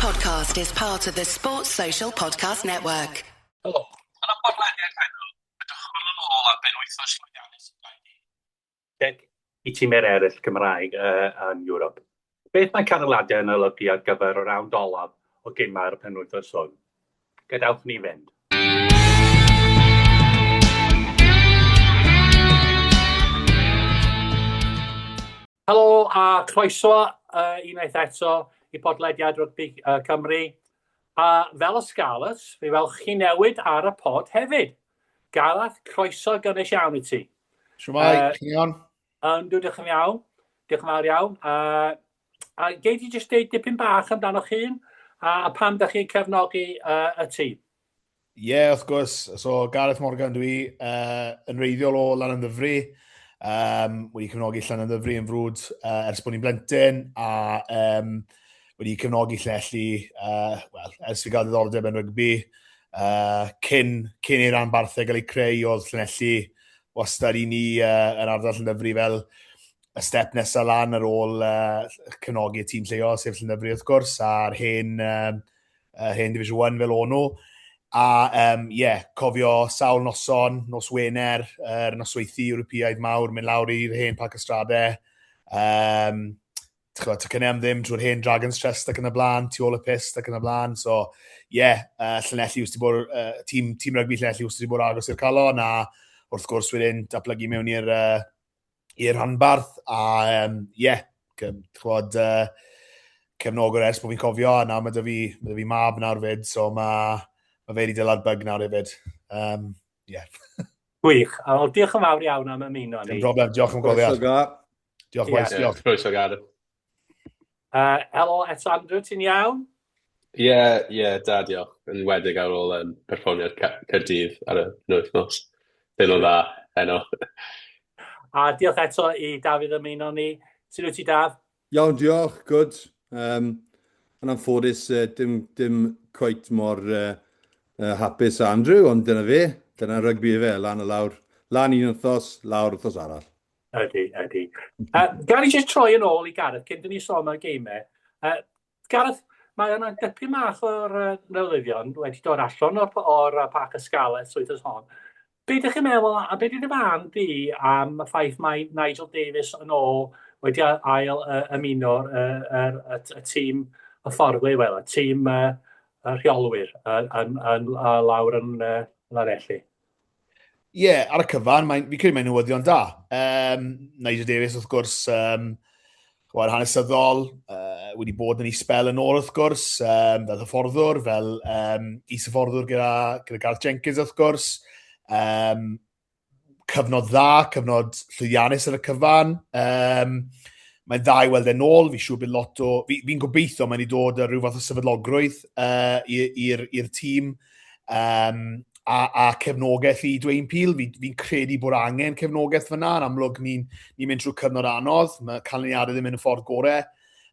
podcast is part of the Sports Social Podcast Network. Helo, yn y podlediad heno, edrychwn yn ôl ar benwythnos llwyddiannus i Gaerdydd. Deg i timau eraill Cymraeg uh, yn Ewrop. Beth mae canlyniadau yn olygu ar gyfer y rownd olaf o gemau'r penwythnos hwn? Gadewch ni fynd. Helo a chroeso uh, unwaith eto i podlediad Rygbi uh, Cymru. A fel y Scarlets, fe welwch chi newid ar y pod hefyd. Gareth, croeso gynnes iawn i ti. Shwmae, uh, chi'n iawn? Yndw, diolch yn iawn. Diolch yn fawr iawn. Uh, a gei di jyst deud dipyn bach amdanoch hun a, a pam da chi'n cefnogi uh, y tîm? Ie, yeah, wrth gwrs. So, Gareth Morgan dwi, uh, yn reiddiol o Lanymddyfri. Um, wedi cefnogi Llanymddyfri yn frwd uh, ers bod ni'n blentyn, a um, wedi cefnogi Llanelli, uh, well, ers fi gael diddordeb yn rygbi. Uh, cyn, cyn i'r ranbarthau gael eu creu, oedd Llanelli wastad i ni uh, yn ardal Llandyfri fel y step nesaf lan ar ôl uh, cefnogi y tîm lleol, sef Llandyfri wrth gwrs, a'r hen uh, uh, hen Division 1 fel o'n nhw. A um, yeah, cofio sawl noson, nos Wener, yr er nosweithi Ewropeaidd mawr, mynd lawr i'r hen Parc Ystrade. Um, ch'mod, tocynnau am ddim trwy'r hen Dragon's Trust ac yn y blaen, tu ôl y pist ac yn y blaen. So, ie, yeah, uh, Llanelli wrth bod, uh, tîm, tîm rygbi Llanelli wrth wedi bod agos i'r calon, a wrth gwrs wedyn datblygu mewn i'r uh, i'r rhanbarth, a um, ie, yeah, ch'mod, uh, cefnogwr ers bod fi'n cofio, a nawr mae dy fi, mae dy fi mab nawr fyd, so mae, mae fe wedi dyla'r byg nawr hefyd. Um, yeah. Gwych. Wel, diolch yn fawr iawn am ymuno ni. Dim problem, diolch am gofio. Diolch, boys, diolch. Croeso, Gareth. Uh, helo eto, Andrew, ti'n iawn? Ie, yeah, ie, yeah, da, diolch. Yn wedig ar ôl um, perfformiad Caerdydd ar y penwythnos. Ddim yn dda heno. A diolch eto i Dafydd ymuno ni. Sut wyt ti, Daf? Iawn, diolch, good. Um, yn anffodus, uh, dim, dim cweit mor uh, uh, hapus a Andrew, ond dyna fe. Dyna rygbi fe, lan a lawr. Lan un wythnos, lawr wythnos arall. Ydy, ydy. Uh, Gan i jyst troi yn ôl i Gareth, cyn dyn ni sôn am geimau. Uh, Gareth, mae yna dipyn bach o'r uh, newyddion wedi dod allan o'r, or uh, Parc y Scarlets wythnos hon. Be ydych chi'n meddwl, a be ydy dy farn di am y ffaith mae Nigel Davies yn ôl wedi ail uh, ymuno'r uh, er, y, y tîm hyfforddwyr, wel, y tîm uh, y rheolwyr yn, yn, yn, uh, lawr yn uh, Llanelli? Ie, yeah, ar y cyfan, mae'n, fi'n credu mae'n newyddion da. Um, Nigel Davies, wrth gwrs, um, chwarae hanesyddol, uh, wedi bod yn ei spel yn ôl, wrth gwrs, um, fel hyfforddwr, fel um, is-hyfforddwr gyda, gyda Gareth Jenkins, wrth gwrs. Um, cyfnod dda, cyfnod llwyddiannus ar y cyfan. Um, mae'n dda i weld e'n ôl, fi siŵr bydd lot o... Fi'n fi gobeithio mae'n i dod â rhyw fath o sefydlogrwydd uh, i'r tîm. Um, a, a cefnogaeth i Dwayne Peel. Fi'n fi credu bod angen cefnogaeth fyna. Yn amlwg, ni'n ni mynd trwy cyfnod anodd. Mae canlyniadau ddim yn y ffordd gorau.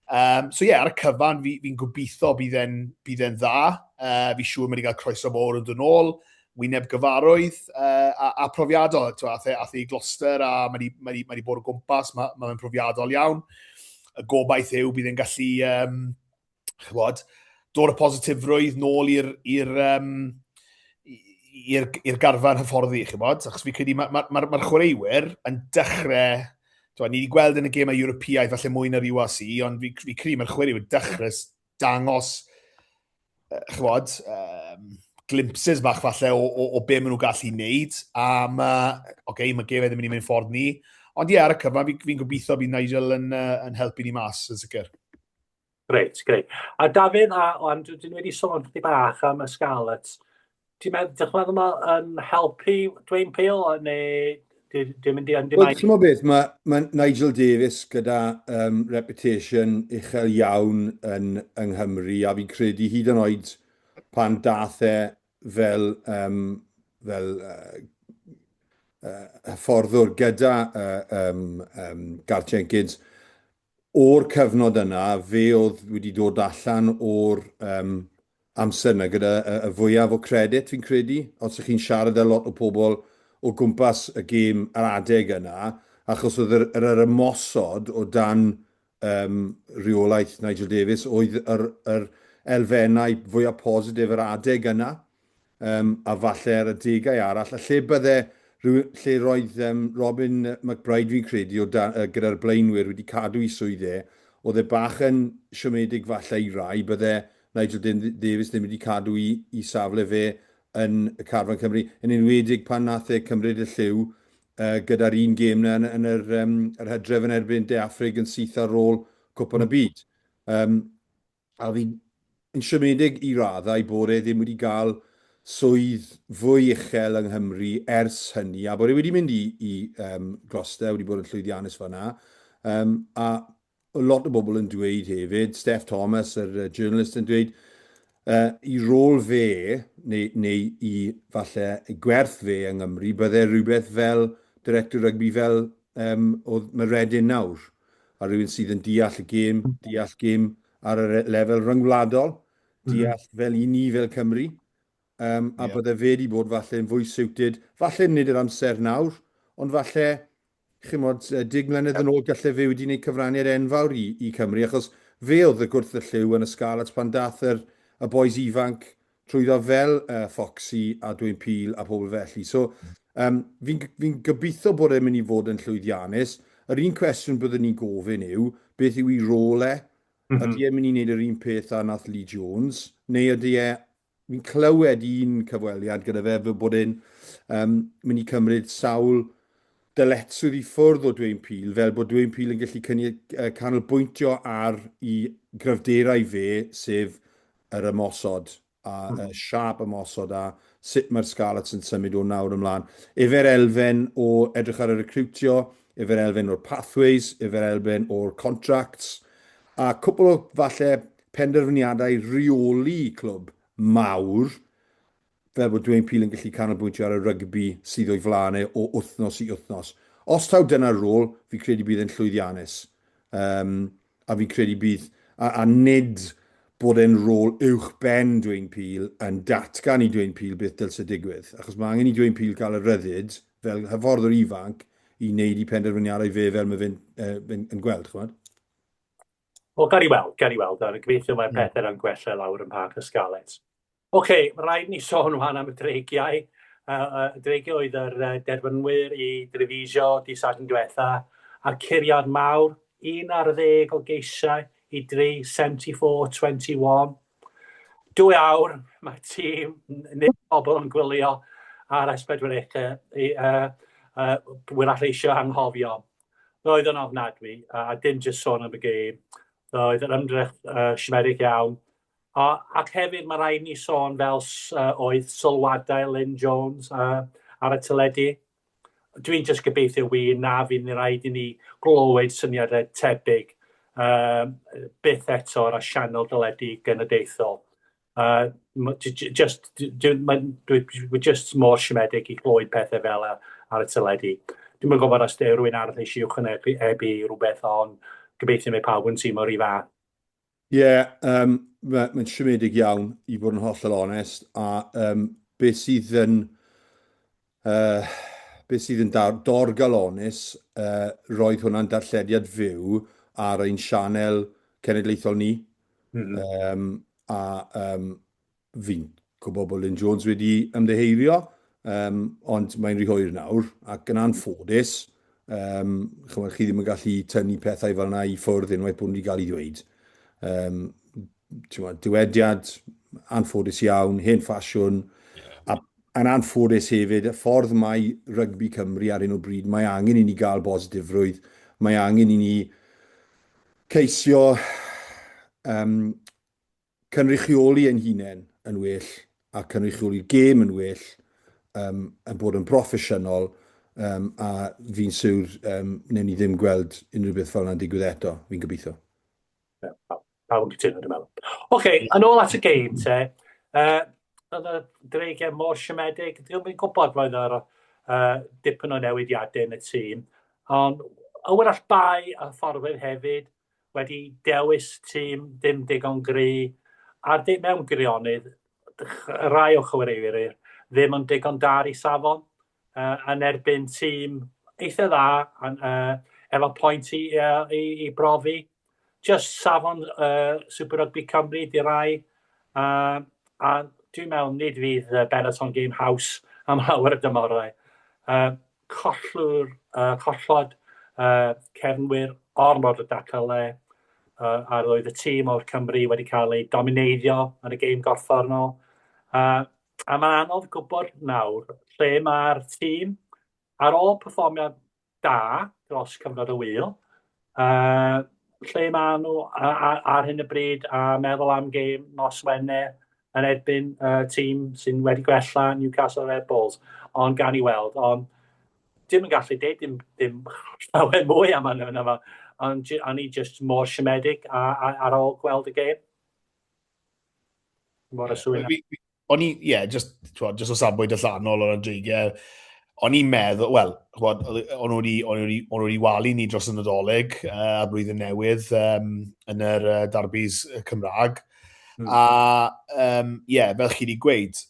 Um, so ie, yeah, ar y cyfan, fi'n fi, gobeithio bydd e'n bydd e'n dda. Uh, fi siŵr mae wedi cael croeso mawr yn dod nôl, wyneb gyfarwydd uh, a, a profiadol. Twa, ath, e, ath e i Gloucester a mae wedi, mae wedi, mae wedi bod o gwmpas, mae, mae fe'n profiadol iawn. Y gobaith yw bydd e'n gallu um, chybod, dod y positifrwydd nôl i'r i'r um, i'r i'r garfan hyfforddi, chybod, achos fi credu mae'r ma, ma, ma, ma chwaraewyr yn dechrau, twa, ni wedi gweld yn y gemau Ewropeaidd falle mwy na'r URC, ond fi, fi credu mae'r chwaraewyr dechrau dangos, chybod, um, glimpses bach falle o, o, o be maen nhw'n gallu wneud, a mae, oce, okay, mae gemau ddim yn mynd ffordd ni, ond ie, yeah, ar y cyfan, fi'n fi gobeithio bydd Nigel yn, uh, yn helpu ni mas, yn sicr. Grêt, grêt. A Dafydd a Andrew, dyn ni wedi sôn chydig bach am y Scarlets. Ti'n meddwl, dych chi'n meddwl mae'n helpu Dwayne Peel neu dwi'n mynd i Wel, ti'n meddwl beth, mae, mae Nigel Davies gyda um, reputation uchel iawn yn, yng Nghymru, a fi'n credu hyd yn oed pan dath e fel, um, fel uh, uh, hyfforddwr gyda uh, um, um, Garth Jenkins, O'r cyfnod yna, fe oedd wedi dod allan o'r um, amser yna gyda y, y fwyaf o credit, fi'n credu, os ych chi'n siarad â lot o pobl o gwmpas y gêm yr adeg yna, achos oedd yr, yr, yr ymosod o dan um, reolaeth Nigel Davies oedd yr, yr elfennau fwyaf positif yr adeg yna, um, a falle ar adegau arall, a lle bydde, lle roedd um, Robin McBryde fi'n credu o da, uh, gyda'r blaenwyr wedi cadw i swydd e, oedd e bach yn siomedig falle i rai, bydde Nigel Davies ddim wedi cadw i, i safle fe yn y carfan Cymru, yn enwedig pan nath e cymryd y lliw uh, gyda'r un gêm na yn, yn yr, um, yr hydref yn erbyn De Affrig yn syth ar ôl Cwpan y Byd. Um, a fi'n yn siomedig i raddau bod e ddim wedi cael swydd fwy uchel yng Nghymru ers hynny, a bod e wedi mynd i, i um, Gloucester, wedi bod yn llwyddiannus fanna. Um, a lot o bobl yn dweud hefyd, Steph Thomas, yr journalist, yn dweud, uh, i rôl fe, neu, neu i falle gwerth fe yng Nghymru, bydde rhywbeth fel director rygbi fel um, oedd Meredin nawr, a rhywun sydd yn deall y gêm, deall gêm ar y lefel ryngwladol, deall fel i ni fel Cymru, um, a yeah. bydde fe wedi bod falle yn fwy suited, falle nid yr amser nawr, ond falle, chymod, 10 mlynedd yn ôl gallai fe wedi gwneud cyfraniad enfawr i, i Cymru, achos fe oedd y gwrth y lliw yn y Scarlets pan dath yr, y boys ifanc trwyddo fel uh, Foxy a Dwayne Peel a pobl felly. So, um, fi'n fi gobeithio bod e'n mynd i fod yn llwyddiannus. Yr un cwestiwn byddwn ni'n gofyn yw, beth yw ei rôl e? Mm -hmm. Ydy e'n mynd i wneud yr un peth â nath Lee Jones? Neu ydy e... Fi'n clywed un cyfweliad gyda fe fel bod e'n um, mynd i cymryd sawl dyletswydd i ffwrdd o Dwayne Peel, fel bod Dwayne Peel yn gallu canolbwyntio ar i gryfderau fe, sef yr ymosod a y siâp ymosod a sut mae'r Scarlets yn symud o nawr ymlaen. Efe'r elfen o edrych ar y recriwtio, efe'r elfen o'r pathways, efe'r elfen o'r contracts, a cwpl o falle penderfyniadau rheoli clwb mawr, fel bod Dwayne Peel yn gallu canolbwyntio ar y rygbi sydd o'i flaen e o wythnos i wythnos. Os taw dyna'r rôl, fi credu bydd e'n llwyddiannus. Um, a fi'n credu bydd, a, a nid bod e'n rôl uwch ben Dwayne Peel yn datgan i Dwayne Peel beth dylse digwydd. Achos mae angen i Dwayne Peel gael y rhyddid, fel hyfforddwr ifanc, i wneud i penderfyniadau fe fel mae fe'n uh, fe yn gweld, chymod? Wel, gael i weld, gael i weld. Gobeithio mae'r pethau yn gwella lawr yn Parc y Scarlets. Oce, mae rhaid ni sôn wan am y dreigiau. Y dreigiau oedd yr derfynwyr i Drevisio dydd Sadwrn diwetha, a'r curiad mawr, 11 o geisiau i dri, 74-21. Dwy awr, mae tîm neu pobl yn gwylio ar S4C i, uh, uh, wyrach eisiau anghofio. Roedd yn ofnadwy, a dim jyst sôn am y gêm. Roedd yr ymdrech uh, siomedig iawn. A, ac hefyd mae rhaid ni sôn fel uh, oedd sylwadau Lynn Jones uh, ar y teledu. Dwi'n jyst gobeithio wir na fydd yn rhaid i ni glywed syniadau tebyg uh, byth eto ar y sianel deledu genedlaethol. Uh, just, dwi, dwi just mor siomedig i glywed pethau fel ar y teledu. Dwi'm yn gwybod os ydy rhywun arall eisiau ychwanegu rhywbeth, ond gobeithio mae pawb yn teimlo rhy fath. Ie, yym, mae'n siomedig iawn i fod yn hollol onest, a um, beth sydd yn uh, beth sydd yn dar, dorgalonus, uh, roedd hwnna'n darllediad fyw ar ein sianel cenedlaethol ni. Mm -hmm. um, a um, Fi'n gwybod bod Lyn Jones wedi ymddiheurio, um, ond mae'n rhy hwyr nawr, ac yn anffodus, um, chymod, chi ddim yn gallu tynnu pethau fel yna i ffwrdd unwaith bod nhw wedi cael ei ddweud. Um, mod, dywediad anffodus iawn, hen ffasiwn, yeah. a yn anffodus hefyd, y ffordd mae rygbi Cymru ar hyn o bryd, mae angen i ni gael bositifrwydd, mae angen i ni ceisio um, cynrychioli ein hunain yn well a cynrychioli'r gêm yn well, um, yn bod yn broffesiynol, um, a fi'n siwr um, newn ni ddim gweld unrhyw beth fel yna'n digwydd eto, fi'n gobeithio. Yeah, pawb yn cytuno, dwi'n meddwl. Oce, okay, yn ôl at y gêm te. Uh, oedd y dreigiau mor siomedig. Dwi'n gwybod roedd yr uh, dipyn o newidiadau yn y tîm. Ond wrach bai y fforwyr hefyd, wedi dewis tîm dim digon gry, a dim mewn gwirionedd, rhai o chwaraewyr ddim yn digon da ar ei safon, uh, yn erbyn tîm eitha dda, uh, efo pwynt i, uh, i, i brofi. Just safon uh, Super Rugby Cymru di rai. A dwi'n meddwl nid fydd Benetton Game House am lawer o dymorau. Collwr, collod cefnwyr ormod o daclau, a roedd y tîm o'r Cymru wedi cael ei domineiddio yn y gêm gorffennol. A mae'n anodd gwybod nawr lle mae'r tîm ar ôl perfformiad da dros cyfnod y ŵyl, lle maen nhw ar hyn o bryd a meddwl am gêm nos Wener yn erbyn tîm sy'n wedi gwella, Newcastle Red Bulls, ond gan i weld, ond dim yn gallu deud dim, dim llawer mwy am hynny yma, ond o'n i just mor siomedig ar ôl gweld y gêm. Mor y sŵn. O'n i, ie, yeah, just, twod, just o safbwynt allanol o'r dreigiau, o'n i'n meddwl, wel, chwod, o'n nhw wedi, o'n nhw wedi, o'n nhw wedi walu ni dros y Nadolig a blwyddyn newydd um, yn yr uh, darbis Cymraeg. A, um, yeah, fel chi wedi gweud,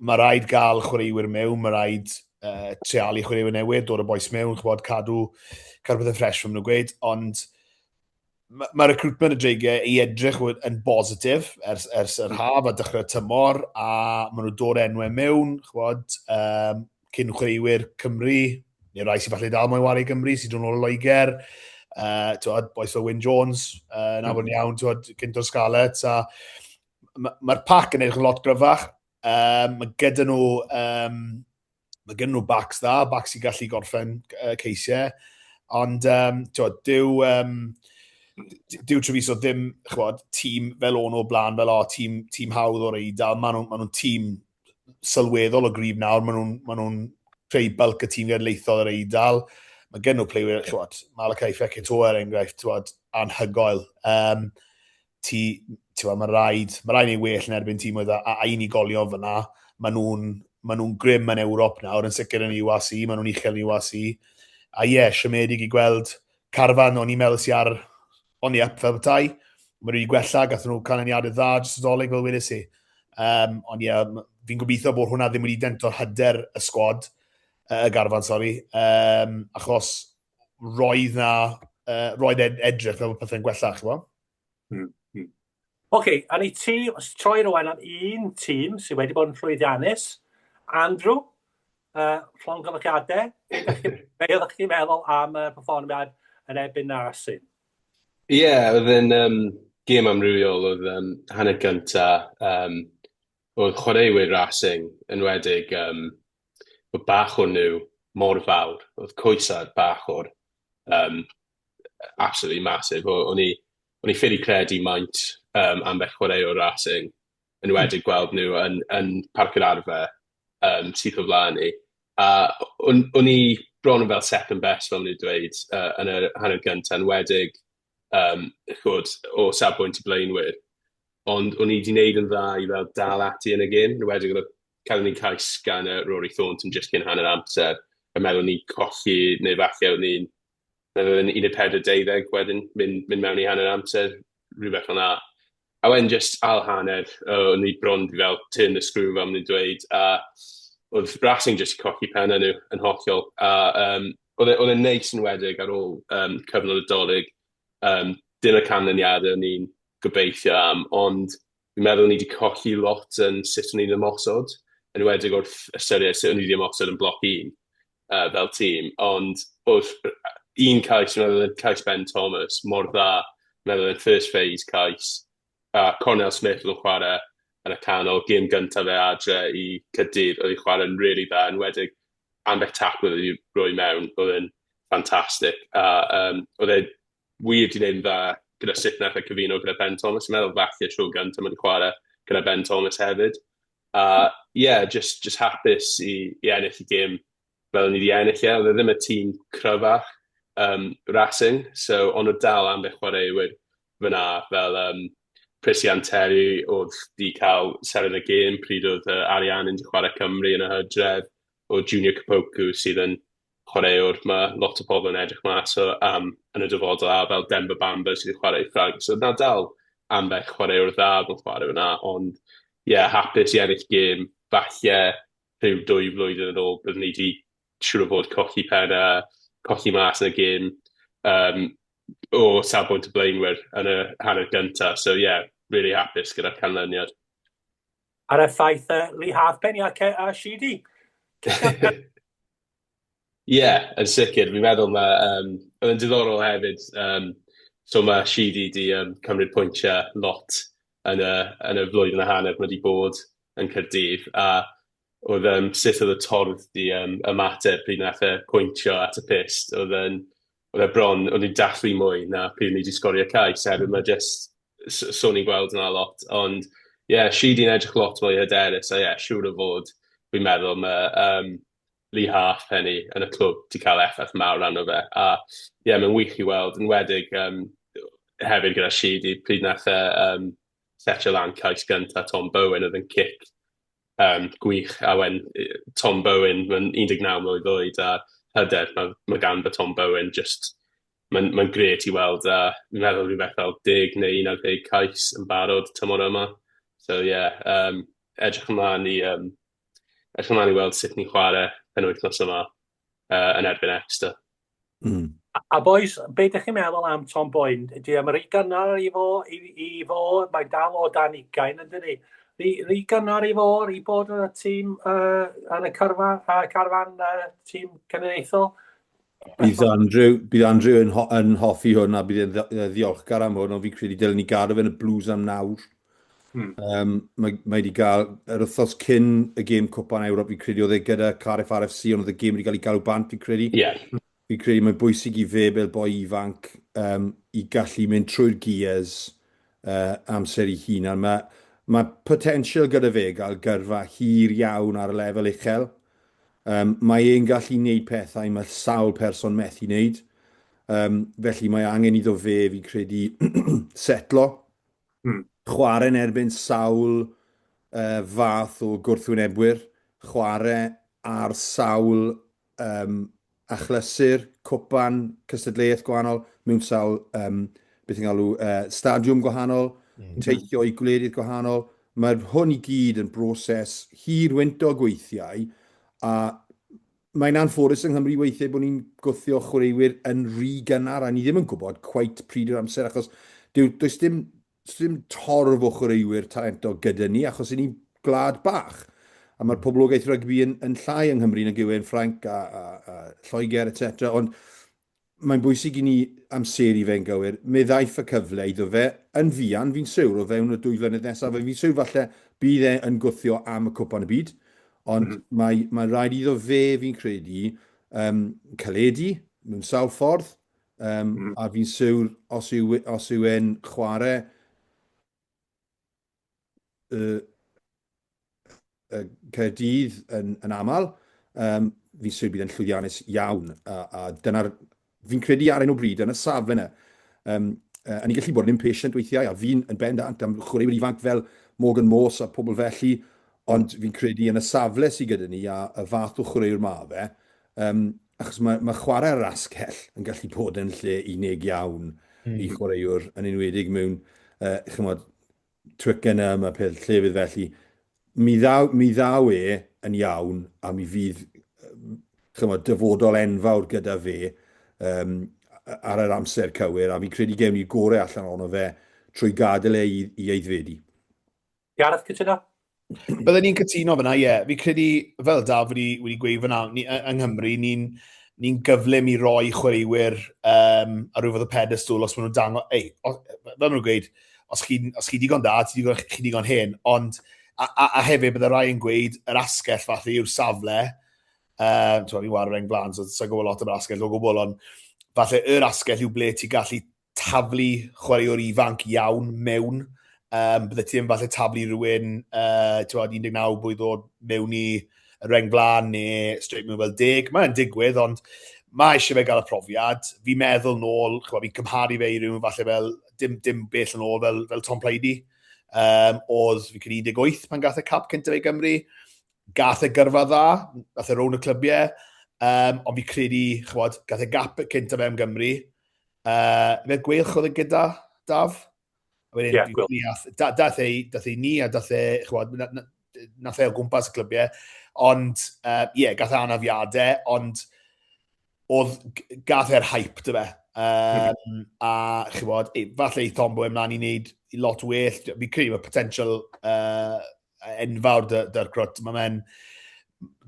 mae rhaid gael chwaraewyr mewn, mae rhaid treialu chwaraewyr newydd, dod o boes mewn, chwod, cadw, cadw pethau ffres fel maen nhw'n gweud, ond mae ma recruitment y Dreigiau i edrych yn bositif ers, ers yr haf a dechrau'r tymor, a maen nhw dod enwau mewn, chwod, um, cyn chwaraewyr Cymru, neu rai sy'n falle dal moyn wario Gymru, sy'n dod nôl o Loegr, twod, bois fel Wyn Jones, nabod mm. iawn, twod, gynt o'r Scarlets, a mae'r ma pac yn edrych yn lot gryfach. Um, mae gyda nhw um, mae gen nhw backs dda, backs sy'n gallu gorffen ceisiau, ond um, twod, dyw, um, dyw Treviso ddim, chwod, tîm fel o'n o blaen, fel o, tîm, tîm hawdd o'r Eidal, maen nhw'n ma nhw tîm sylweddol o gryf nawr, maen nhw'n ma nhw creu bulk y tîm genedlaethol yr Eidal, mae gen nhw playwyr, chwod, Malakai Fekitoa er enghraifft, chwod, anhygoel. Um, ti, ti'n mae rhaid, mae rhaid ni well yn erbyn tîmoedd a, a unigolion fyna. Maen nhw'n ma nhw grim yn Ewrop nawr, yn sicr yn URC, maen nhw'n uchel yn URC. A ie, yeah, siomedig i gweld carfan o'n i'n meddwl sy'n ar on the up fel bethau. Mae wedi gwella, gathon nhw canlyniadau dda dros y dolyg fel wedes i. Um, ond ie, yeah, fi'n gobeithio bod hwnna ddim wedi dento'r hyder y sgwad, y garfan, sori, um, achos roedd na, uh, roedd ed edrych fel bod pethau'n gwella, chi'n gwybod? Oce, okay, a ni ti, os troi rwan am un tîm sydd wedi bod yn llwyddiannus, Andrew, llongyfarchiadau, be oeddech chi'n meddwl am y perfformiad yn erbyn Racing? Ie, yeah, oedd yn um, gêm amrywiol, oedd um, hanner gynta, um, oedd chwaraewyr Racing, enwedig um, oedd bach o nhw mor fawr, oedd coesau bach o'r um, absolutely massive. O'n i, o'n i ffili credu maint um, ambell chwaraewr Racing, enwedig gweld nhw yn, yn Parc yr Arfe um, syth o flaen ni. A o'n, o'n i bron yn fel second best, fel nhw'n dweud, yn yr hanner gyntaf, enwedig um, chwod, o safbwynt y blaenwyr. Ond o'n i wedi gwneud yn dda i fel dal ati yn y gêm, enwedig oedd cael ni cais gan y Rory Thornton jyst cyn hanner amser, a meddwl ni colli, neu falle o'n i'n meddwl yn 14-12 wedyn, mynd, mynd mewn i hanner amser, rhywbeth fel 'na. A wedyn jyst ail hanner, o'n i bron 'di fel turn the screw fel maen nhw'n dweud, a oedd Racing jyst colli pennau nhw yn hollol. A um, oedd e, oedd e'n neis yn wedig ar ôl um, cyfnod y Dolig. Um, dim y canlyniadau o'n i'n gobeithio am, ond fi'n meddwl ni wedi colli lot yn sut o'n i'n ymosod, yn enwedig wrth ystyried sut o'n i wedi ymosod yn bloc un fel tîm, ond wrth un cais, fi'n meddwl oedd cais Ben Thomas, mor dda, fi'n meddwl oedd first phase cais, a Cornel Smith oedd yn chwarae yn y canol, gêm gyntaf fe adre i Caerdydd, oedd hi'n chwarae'n really dda, yn enwedig ambell tackle oedd wedi rhoi mewn, oedd e'n ffantastig, a um, oedd e wir wedi gwneud yn dda gyda sut nath e cyfuno gyda Ben Thomas. Fi'n meddwl falle tro gyntaf mae wedi chwarae gyda Ben Thomas hefyd. A ie, yeah, just, just hapus i, i ennill y gêm fel ni wedi ennill e. Oedd e ddim y tîm cryfach um, Racing, so ond oedd dal ambell chwaraewyr fyna fel um, Prisian Terry oedd di cael seren y gêm pryd oedd uh, Ariannin di chwarae Cymru yn y hydref, o Junior Kpoku sydd yn chwaraewr mae lot o pobl yn edrych mas o am yn y dyfodol, a fel Demba Bamba sydd wedi chwarae i Ffrainc. So na dal ambell chwaraewr dda yn chwarae fyna, ond ie, yeah, hapus i ennill gêm. Falle rhyw dwy flwyddyn yn ôl, byddwn ni wedi siŵr o fod colli pen a colli mas yn y gêm um, o safbwynt y blaenwyr yn y hanner gyntaf. So yeah, really hapus gyda'r canlyniad. Ar effaith Lee Halfpenny a, a Sheedy. Ie, yeah, yn sicr. Fi'n meddwl mae... Um, oedd yn diddorol hefyd. Um, so mae Sheedy di cymryd pwyntiau lot yn y, yn y flwyddyn a hanner mae wedi bod yn Caerdydd. A oedd um, sut oedd y torf di ymateb pryd nath e pwyntio at y pyst. Oedd yn, oedd e bron, oedd ni'n dathlu mwy na pryd ni wedi sgorio cais, hefyd mae just, so ni'n gweld yna lot, ond ie, yeah, Sheedy'n edrych lot mwy hyderus, a ie, yeah, siŵr o fod, fi'n meddwl mae Lee Halfpenny yn y clwb 'di cael effaith mawr arno fe, a ie, yeah, mae'n wych i weld, yn wedig hefyd gyda Sheedy, pryd nath e setio lan cais gyntaf Tom Bowen, oedd yn cic gwych, a wen Tom Bowen, mae'n 19 mlwydd oed, a hyder mae, mae ganddo Tom Bowen, just, mae'n mae grêt i weld, a fi'n meddwl rhywbeth fel 10 neu 11 cais yn barod tymor yma. So ie, yeah, edrych ymlaen i, edrych ymlaen i weld sut ni'n chwarae penwythnos yma yn erbyn Exeter. A, a boys, be ydych chi'n meddwl am Tom Boyne? Ydy am rhy gynnar i fo, i fo, mae dal o dan ugain yn dydi? Rhy, rhy gynnar i fo, i bod yn y tîm, yn y carfa, carfan tîm cenedlaethol? Bydd Andrew, bydd Andrew yn, ho yn hoffi hwn a bydd e'n ddiolchgar am hwn, ond fi'n credu dylen ni gadw fe yn y Blues am nawr. Mae, mae wedi cael, yr wythnos cyn y gêm Cwpan Ewrop, fi'n credu oedd e gyda Cardiff RFC, ond oedd y gêm wedi cael ei galw bant, fi'n credu. Fi'n credu mae'n bwysig i fe fel boi ifanc i gallu mynd trwy'r gears amser ei hunan. Mae, mae potential gyda fe gael gyrfa hir iawn ar y lefel uchel. Mae e'n gallu neud pethau mae sawl person methu neud. Felly mae angen iddo fe, fi'n credu, setlo. Chwarae yn erbyn sawl uh, fath o gwrthwynebwyr, chwarae ar sawl um, achlysur, cwpan, cystadleuaeth gwahanol, mewn sawl, um, beth yn galw, stadiwm gwahanol, teithio i gwledydd gwahanol. Mae'r hwn i gyd yn broses hir wyntog weithiau, a Mae'n anffodus yng Nghymru weithiau bod ni'n gwthio chwaraewyr yn rhy gynnar a ni ddim yn gwybod cweit pryd yw'r amser achos dyw, does dim, does dim torf o chwaraewyr talentog gyda ni achos y'n ni'n gwlad bach. A mae'r poblogaeth rygbi yn, yn llai yng Nghymru nag yw e'n Ffrainc a, a, a Lloegr, etc. Ond mae'n bwysig i ni amseru fe'n gywir. Mi ddaeth y cyfle iddo fe yn fuan, fi'n siwr, o fewn y dwy flynedd nesaf, a fi'n siwr falle bydd e yn gwthio am y Cwpan y Byd, ond mm -hmm. mae, mae rhaid iddo fe, fi'n credu, caledu mewn sawl ffordd, a fi'n siwr os yw, os yw e'n chwarae Caerdydd yn, yn aml, fi'n siŵr bydd e'n llwyddiannus iawn. A, a dyna'r, fi'n credu ar hyn o bryd, yn y safle yna, a ni'n gallu bod yn impatient weithiau, a fi'n yn bendant am chwaraewyr ifanc fel Morgan Morse a pobl felly, ond fi'n credu yn y safle sydd gyda ni a y fath o chwaraewr ma fe, achos mae, mae chwarae ar yr asgell yn gallu bod yn lle unig iawn i chwaraewr, yn enwedig mewn, chymod, Twickenham a peth llefydd felly, mi ddaw, mi ddaw e yn iawn a mi fydd chymod, dyfodol enfawr gyda fe um, ar yr amser cywir a fi'n credu gewn ni'r gorau allan ohono fe trwy gadael e i, i aeddfedu. Gareth, cytuno? Byddwn ni'n cytuno fyna, ie. Fi credu, fel Daf wedi, wedi gweud fyna, ni, yng Nghymru, ni'n ni gyflym i roi chwaraewyr ar rhyw fath o pedestal os maen nhw'n dangos... Ei, o, fel maen nhw'n gweud, os chi'n os chi digon da, ti digon, chi digon hen, ond... A, a, a hefyd, bydde rai yn gweud, yr asgell fath yw'r safle, um, fi'n wario reng blaen, so sa'n gwybod lot am yr asgell o gwbl, ond falle yr asgell yw ble ti'n gallu taflu chwaraewr ifanc iawn mewn. Bydde ti ddim falle taflu rhywun, ti'n 19 blwydd oed mewn i y reng flaen neu straight mewn fel deg. Mae'n digwydd, ond mae eisiau fe gael y profiad. Fi'n meddwl nôl, chwa, fi'n cymharu fe i rhywun falle fel, dim, dim bell yn ôl fel, fel Tom Plaidy. Oedd, fi'n credu 18 pan gath e cap cyntaf i Gymru. Gath e gyrfa dda, gath e rown y clybiau, ond fi credu, chwod, gath e gap cyntaf fe am Gymru. Fe Gweilch oedd e gyda, Daf? A wedyn, yeah, Gweilch. Da, dath e, dath e ni a dath e, chwod, na, na, nath e o gwmpas y clybiau. Ond, ie, yeah, gath e anafiadau, ond oedd, gath e'r hype, dy fe. A, chybod, e, falle i Thombo ymlaen i wneud lot well. Fi'n credu mae potential enfawr dy'r crwt. Mae fe'n,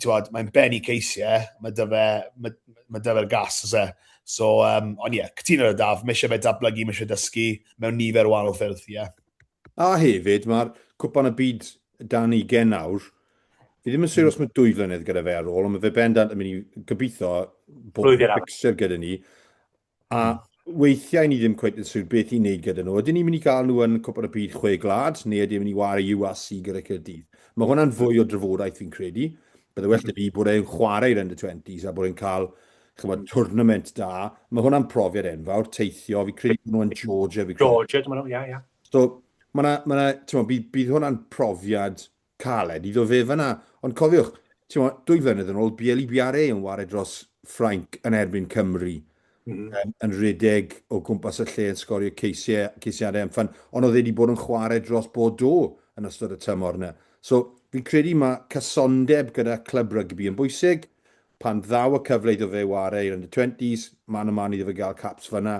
ti'n mae'n bennu ceisiau, mae dy fe, mae, mae dy fe'r gas, oes e. So, ond ie, yeah, cytuno ar y daf, mae eisiau fe datblygu, mae eisiau dysgu mewn nifer o wahanol ffyrdd, ie. Yeah. A hefyd, mae'r cwpan y byd dan 20 nawr. Fi ddim yn siŵr os mae dwy flynedd gyda fe ar ôl, ond mae fe bendant yn mynd i gobeithio bod yn fixture gyda ni. A weithiau ni ddim cweit yn siŵr beth i wneud gyda nhw. Ydyn ni'n mynd i gael nhw yn Cwpan y Byd Chwe Gwlad, neu ydyn ni'n mynd i wario URC gyda Caerdydd? Mae hwnna'n fwy o drafodaeth fi'n credu. Bydde well da fi bod e'n chwarae i'r under-20s a bod e'n cael chymod, tournament da. Mae hwnna'n profiad enfawr, teithio. Fi credu bod nhw yn Georgia. Fi credu. Georgia, dwi'n meddwl, ie, ie. So, mae 'na, ma' 'na, t'mo', bydd, bydd hwnna'n profiad caled iddo fe fyna. Ond cofiwch, t'mo', 2 flynedd yn ôl, Bielle-Biarrey yn ware dros Ffrainc yn erbyn Cymru. Yn rhedeg o gwmpas y lle yn sgorio ceisiau, ceisiadau am ffyn. Ond oedd e wedi bod yn chwarae dros Bordeaux yn ystod y tymor yna. So, fi'n credu mae cysondeb gyda clwb rygbi yn bwysig. Pan ddaw y cyfle iddo fe ware i'r under-20s, man a man iddo fe gael caps fyna.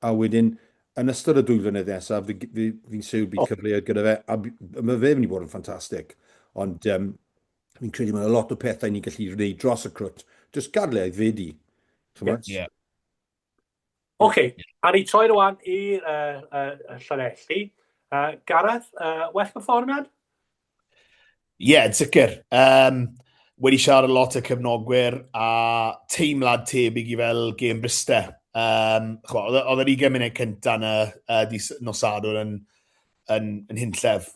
A wedyn, yn ystod y 2 flynedd nesaf, fi'n siŵr bydd cyfleoedd gyda fe, a mae fe mynd i bod yn ffantastig. Ond fi'n credu mae lot o pethau ni'n gallu gwneud dros y crwt. Just gadw e aeddfedu. Chymod? Yeah. Oce, okay. A ni troi rwan i'r Llanelli. Gareth, well perfformiad? Ie, yeah, yn sicr. Wedi siarad lot o cefnogwyr a teimlad tebyg i fel gêm Bryste. Oedd yr 20 munud cyntaf yn y nos Sadwrn yn hunllef.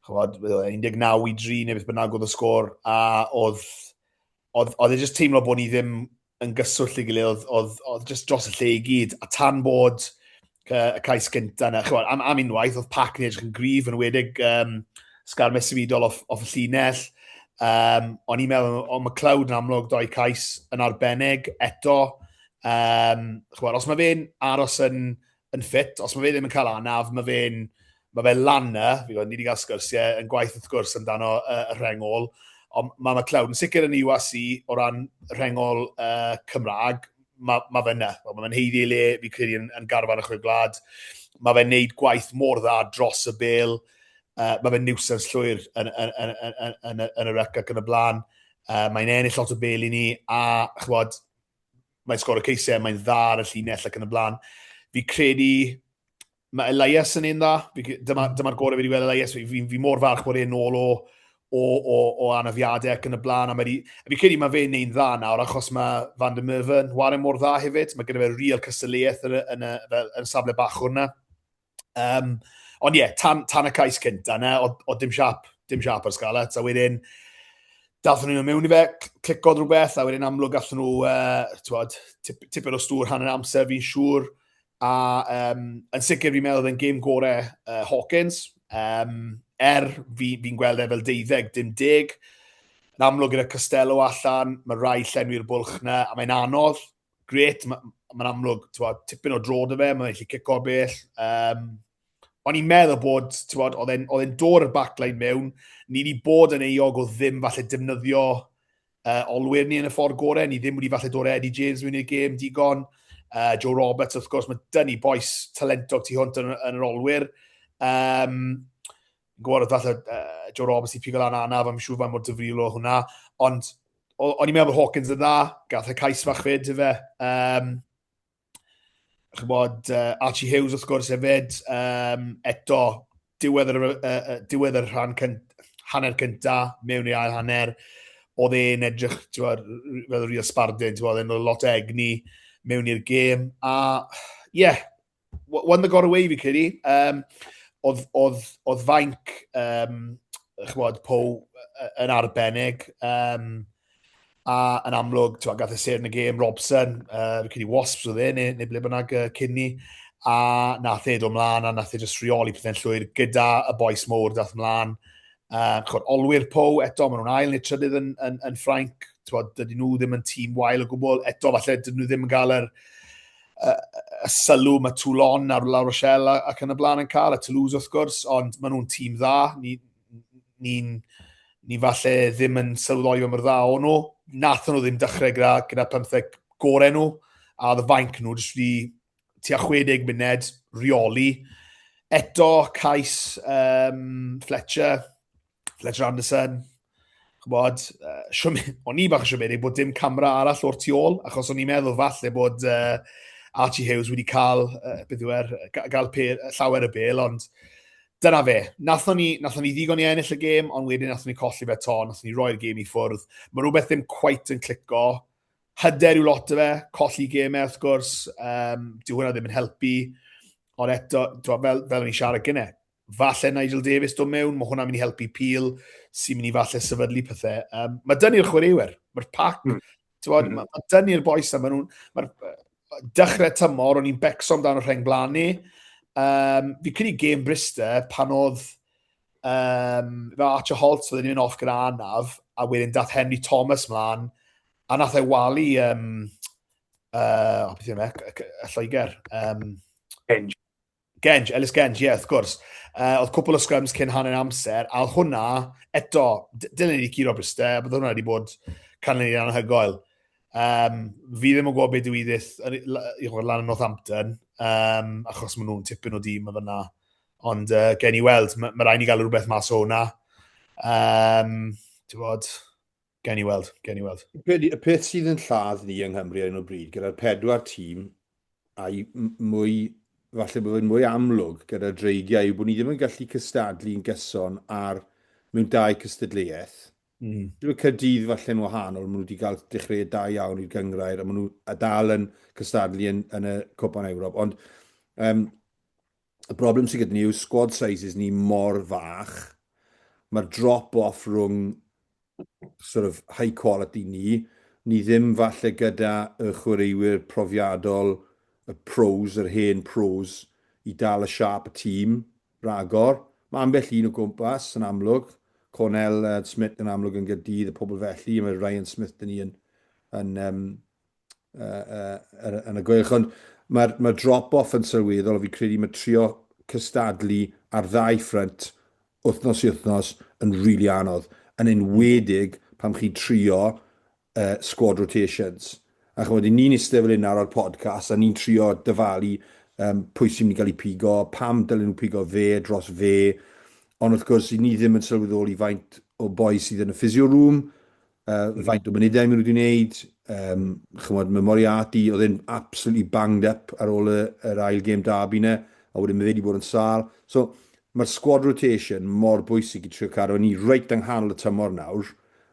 Chymod, 19-3 neu beth bynnag oedd y sgôr, a oedd e just teimlo bod ni ddim yn gyswllt i gilydd, oedd just dros y lle i gyd, a tan bod y cais gyntaf yna, chymod, am unwaith, oedd pac ni edrych yn gryf, yn wedig sgarmes symudol off y llinell. O'n i'n meddwl, o McLeod yn amlwg doi cais yn arbennig eto. Chymod, os mae fe'n aros yn ffit, os mae fe ddim yn cael anaf, mae fe lan na, fi gwybod, ni wedi cael sgyrsiau yn gwaith wrth gwrs amdano y rhengol, ond mae McLeod yn sicr yn URC o ran rhengol Cymraeg, mae fe yna. Mae fe'n haeddu ei le, fi credu, yn garfan y Chwe Gwlad. Mae fe'n neud gwaith mor dda dros y bel. Mae fe'n niwsans llwyr yn y ryc ac yn y blaen. Mae'n ennill lot o bel i ni, a chwbod, mae'n sgorio ceisiau, mae'n dda ar y llinell ac yn y blaen. Fi credu mae Elias yn un dda. Dyma gorau fi wedi gweld Elias. Fi mor falch bod e'n ôl o anafiadau ac yn y blaen. A fi credu mae fe'n neud dda nawr achos mae Van der Merwe yn ware mor dda hefyd. Mae gyda fe real cystadleuaeth yn y safle bachwr yna. Ond ie, yeah, tan y cais cynta yna, oedd dim siap ar Scarlets. A wedyn, dathon nhw mewn i fe, clicodd rhywbeth, a wedyn amlwg gathon nhw, t'wod, tipyn o stŵr hanner amser fi'n siŵr. A yn sicr fi'n meddwl oedd e'n gêm gorau Hawkins. Er fi'n gweld e fel 12, dim 10. Yn amlwg gyda Costelow allan, mae rai llenwi'r bwlch na, a mae'n anodd. Gret, mae'n ma amlwg, t'wod, tipyn o dro 'da fe, mae'n gallu cico bell. O'n i'n meddwl bod, t'wod, oedd e'n dod yr backline mewn, ni wedi bod yn euog o ddim falle defnyddio olwyr ni yn y ffordd gorau, ni ddim wedi falle dod Eddie James mewn i'r gêm digon. Joe Roberts, wrth gwrs, mae dyn ni bois talentog tu hwnt yn yr olwyr. Gwybod oedd falle Joe Roberts i pigo lan anaf, I'm siŵr faint mor difrifol o hwnna. Ond o'n i'n meddwl bod Hawkins yn dda, gath e cais fach fyd, ife. Chybod, Archie Hughes wrth gwrs hefyd, eto diwedd yr rhan cynt, hanner cynta mewn i ail hanner, oedd e'n edrych t'wod, fel real sbardun, t'wod, oedd e'n lot o egni mewn i'r gêm, a ie, yeah, one that got away fi credu. Oedd fainc, chybod, Pou yn arbennig, a yn amlwg, t'wod, gath e sêr yn y gêm, Robson, fi credu Wasps oedd e, neu ble bynnag cyn ni, a nath e dod mlaen, a nath e just rheoli pethau'n llwyr gyda y bois mowr dath mlaen. Ch'mod, olwyr Pau eto, maen nhw'n ail neu trydydd yn Ffrainc, t'wod, dydyn nhw ddim yn tîm wael o gwbl, eto falle dydyn nhw ddim yn cael y sylw mae Toulon a'r La Rochelle ac yn y blaen yn cael, a Toulouse wrth gwrs, ond maen nhw'n tîm dda. Ni falle ddim yn sylweddoli pa mor dda o'n nhw. Nathon nhw ddim dechrau gyda 15 gorau nhw, a oedd y fainc nhw jyst wedi tua 60 munud reoli. Eto, cais um, Fletcher, Fletcher Anderson, chybod, uh, o'n i bach yn siomedig bod dim camera arall o'r tu ôl, achos o'n i'n meddwl falle bod uh, Archie Hughes wedi cael, uh, beth yw er, gael pe, llawer y bel, ond dyna fe. Nathon ni, nathon ni ddigon i ennill y gêm, ond wedyn nathon ni colli fe to, nathon ni roi'r gêm i ffwrdd. Mae rhywbeth ddim quite yn clico. Hyder yw lot o fe, colli gemau wrth gwrs, um, dyw hwnna ddim yn helpu. Ond eto, fel, fel o'n i'n siarad gynnau, falle Nigel Davies dod mewn, mae hwnna'n mynd i helpu Peel, sy'n mynd i falle sefydlu pethau. Um, mae dyn ni'r chwaraewyr, mae'r pac, mm. mm. mae, mae dyn ni'r bois yma, maen nhw'n, mae'r dechrau tymor, o'n i'n becso amdano rheng blaen ni. Um, fi credu gêm Bristol pan oedd um, fe Archer Holt, oedd yn mynd off gyda anaf, a wedyn dath Henry Thomas mlaen, a nath e walu, um, uh, oh, beth yw'n e, y Lloegr. Um, Genge. Genge, Ellis Genge, ie, yeah, wrth gwrs. Uh, oedd cwpl o scrums cyn hanner amser, a oedd hwnna, eto, dylen ni wedi curo Bryste, a bydd hwnna wedi bod canlyniad anhygoel. Um, fi ddim yn gwybod beth ddigwyddith i lan yn Northampton, um, achos maen nhw'n tipyn o dîm o fyna. Ond uh, gen i weld, mae ma rhaid ni gael rhywbeth mas o hwnna. Um, ti'n bod, gen i weld, gen i weld. Y peth sydd yn lladd ni yng Nghymru ar hyn o bryd, gyda'r pedwar tîm, a'i mwy, falle bod fe'n mwy amlwg gyda'r Dreigiau, yw bod ni ddim yn gallu cystadlu'n gyson ar mewn dau cystadleuaeth. Mm. Dwi'n Caerdydd falle'n wahanol, maen nhw wedi cael dechreuad da iawn i'r gynghrair, a maen nhw a dal yn cystadlu yn, yn y Cwpan Ewrop. Ond um, y broblem sydd gyda ni yw squad sizes ni mor fach. Mae'r drop-off rhwng sort of high quality ni, ni ddim falle gyda y chwaraewyr profiadol, y pros, yr hen pros, i dal y siâp y tîm ragor. Mae ambell un o gwmpas yn amlwg, Cornel uh, Smith yn amlwg yn Gaerdydd a pobl felly, mae Ryan Smith dyn ni yn, yn, um, uh, uh, yn y gweilch. Ond mae'r mae drop-off yn sylweddol, a fi'n credu mae trio cystadlu ar ddau ffrynt wythnos i wythnos yn rili really anodd, yn enwedig pam chi'n trio uh, squad rotations. A chymod, ni'n eistedd fel hyn ar o'r podcast, a ni'n trio dyfalu um, pwy sy'n mynd i gael ei pigo, pam dylen nhw pigo fe dros fe. Ond wrth gwrs, ni ddim yn sylweddoli faint o boi sydd yn y physio room, Uh, faint o munudau maen nhw wedi wneud, um, chymod, mae Moriarty, oedd e'n absolutely banged up ar ôl y, yr ail gêm derby na, a wedyn mae fe wedi bod yn sâl. So, mae'r squad rotation mor bwysig i trio cadw ni reit yng nghanol y tymor nawr,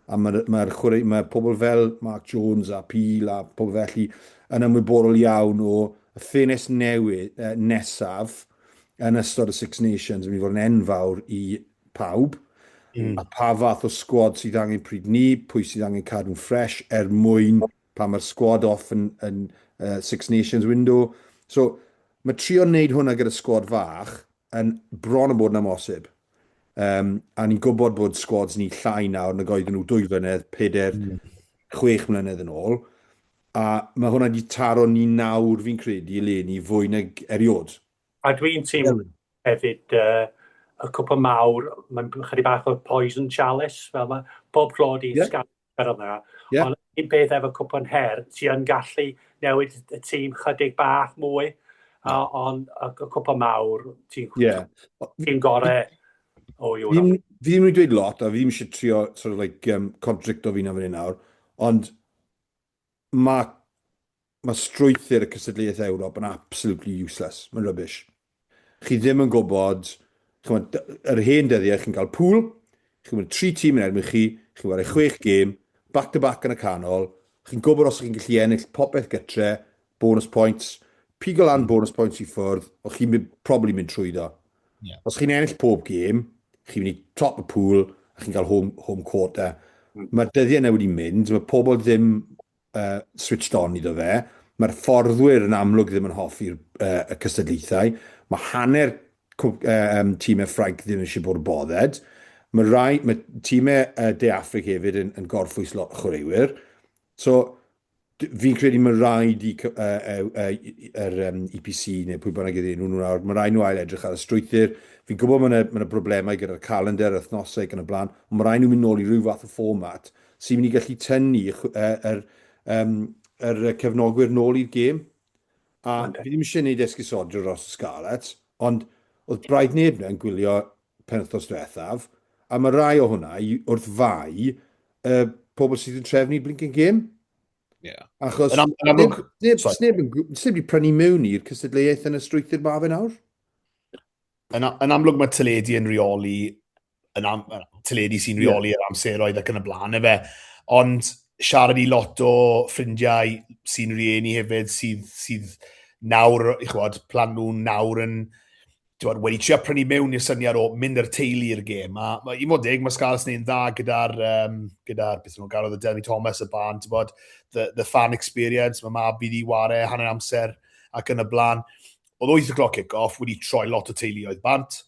a mae'r mae chwarae, mae pobl fel Mark Jones a Peel a pobl felly yn ymwybodol iawn o y ffenest newydd eh, nesaf yn ystod y Six Nations yn mynd i fod yn enfawr i pawb, mm. a pa fath o sgwad sydd angen pryd ni, pwy sydd angen cadw'n ffres er mwyn pan mae'r sgwad off yn, yn uh, Six Nations window. So, mae trio wneud hwnna gyda sgwad fach yn bron yn bod yn amhosib. Um, a ni'n gwybod bod sgwads ni llai nawr nag oedden nhw dwy flynedd, pedair, mm. chwech mlynedd yn ôl. A mae hwnna wedi taro ni nawr, fi'n credu, eleni, fwy nag eriod. A dwi'n teimlo hefyd uh, y cwpan mawr, mae'n chydig bach o poison chalice, fel mae pob clod i yeah. Scarlets yna. Yeah. Ond un peth efo cwpan her, ti yn gallu newid y tîm chydig bach mwy, yeah. ond y cwpan mawr, ti'n yeah. ti gorau o Ewrop. Fi ddim wedi dweud lot, a fi ddim eisiau trio sort of like, um, contradicto fi na fan hyn nawr, ond mae mae strwythur y cystadleuaeth Ewrop yn absolutely useless. Mae'n rubbish. Chi ddim yn gwybod, chymod, yr hen dyddiau, chi'n cael pŵl, chi'n mynd tri tîm yn erbyn chi, chi'n chwarae chwech gêm, back to back yn y canol, chi'n gwybod os chi'n gallu ennill popeth gytre, bonus points, pigo lan bonus points i ffwrdd, o chi'n mynd, probably mynd trwyddo. Yeah. Os chi'n ennill pob gêm, chi'n mynd i top y pool, a chi'n cael home, home quarter. Mm. Mae'r dyddiau yna wedi mynd, mae pobl ddim uh, switched on iddo fe. Mae'r fforddwyr yn amlwg ddim yn hoffi'r uh, y cystadlaethau. Mae hanner uh, um, tîmau Ffrainc ddim eisiau bod yn bothered. Mae rai, mae tîmau uh, De Affrig hefyd yn, yn gorffwys lot o chwaraewyr. So, fi'n credu mae rhaid i uh, uh, uh, yr um, EPC neu pwy bynnag ydyn nhw nawr, mae rhaid nhw ail edrych ar y strwythur. Fi'n gwybod mae yna ma broblemau gyda'r calendar, yr wythnosau ac yn y blaen, ond mae rhaid nhw mynd nôl i ryw fath o fformat sy'n mynd i gallu tynnu yr, um, yr cefnogwyr nôl i'r gêm. A fi ddim eisiau gwneud esgusodion dros y Scarlets, ond Oedd braidd neb 'na yn gwylio penwythnos diwethaf, a mae rai o hwnna i, wrth fai y pobl sydd yn trefnu blinking gêm. Yeah. Achos Yn am, yn amlwg... neb, neb, neb, neb wedi prynu mewn i'r cystadleuaeth yn y strwythur ma fe nawr. Yn, yn amlwg mae teledu yn rheoli, yn am, teledu sy'n rheoli yeah. yr amseroedd ac yn y blaen, efe. Ond siarad i lot o ffrindiau sy'n rieni hefyd, sydd, sydd nawr, i chwod, plant nhw nawr yn tywod, wedi trio prynu mewn i'r syniad o mynd â'r teulu i'r gêm. A ma, i fod deg, mae Scarlets neu'n dda gyda'r, um, gyda beth nhw'n gael, oedd y Delmi Thomas, y band, ti'n bod, the, the fan experience, mae mab fi di ware hanner amser ac yn y blaen. Oedd 8 o'clock kick-off wedi troi lot o teuluoedd bant.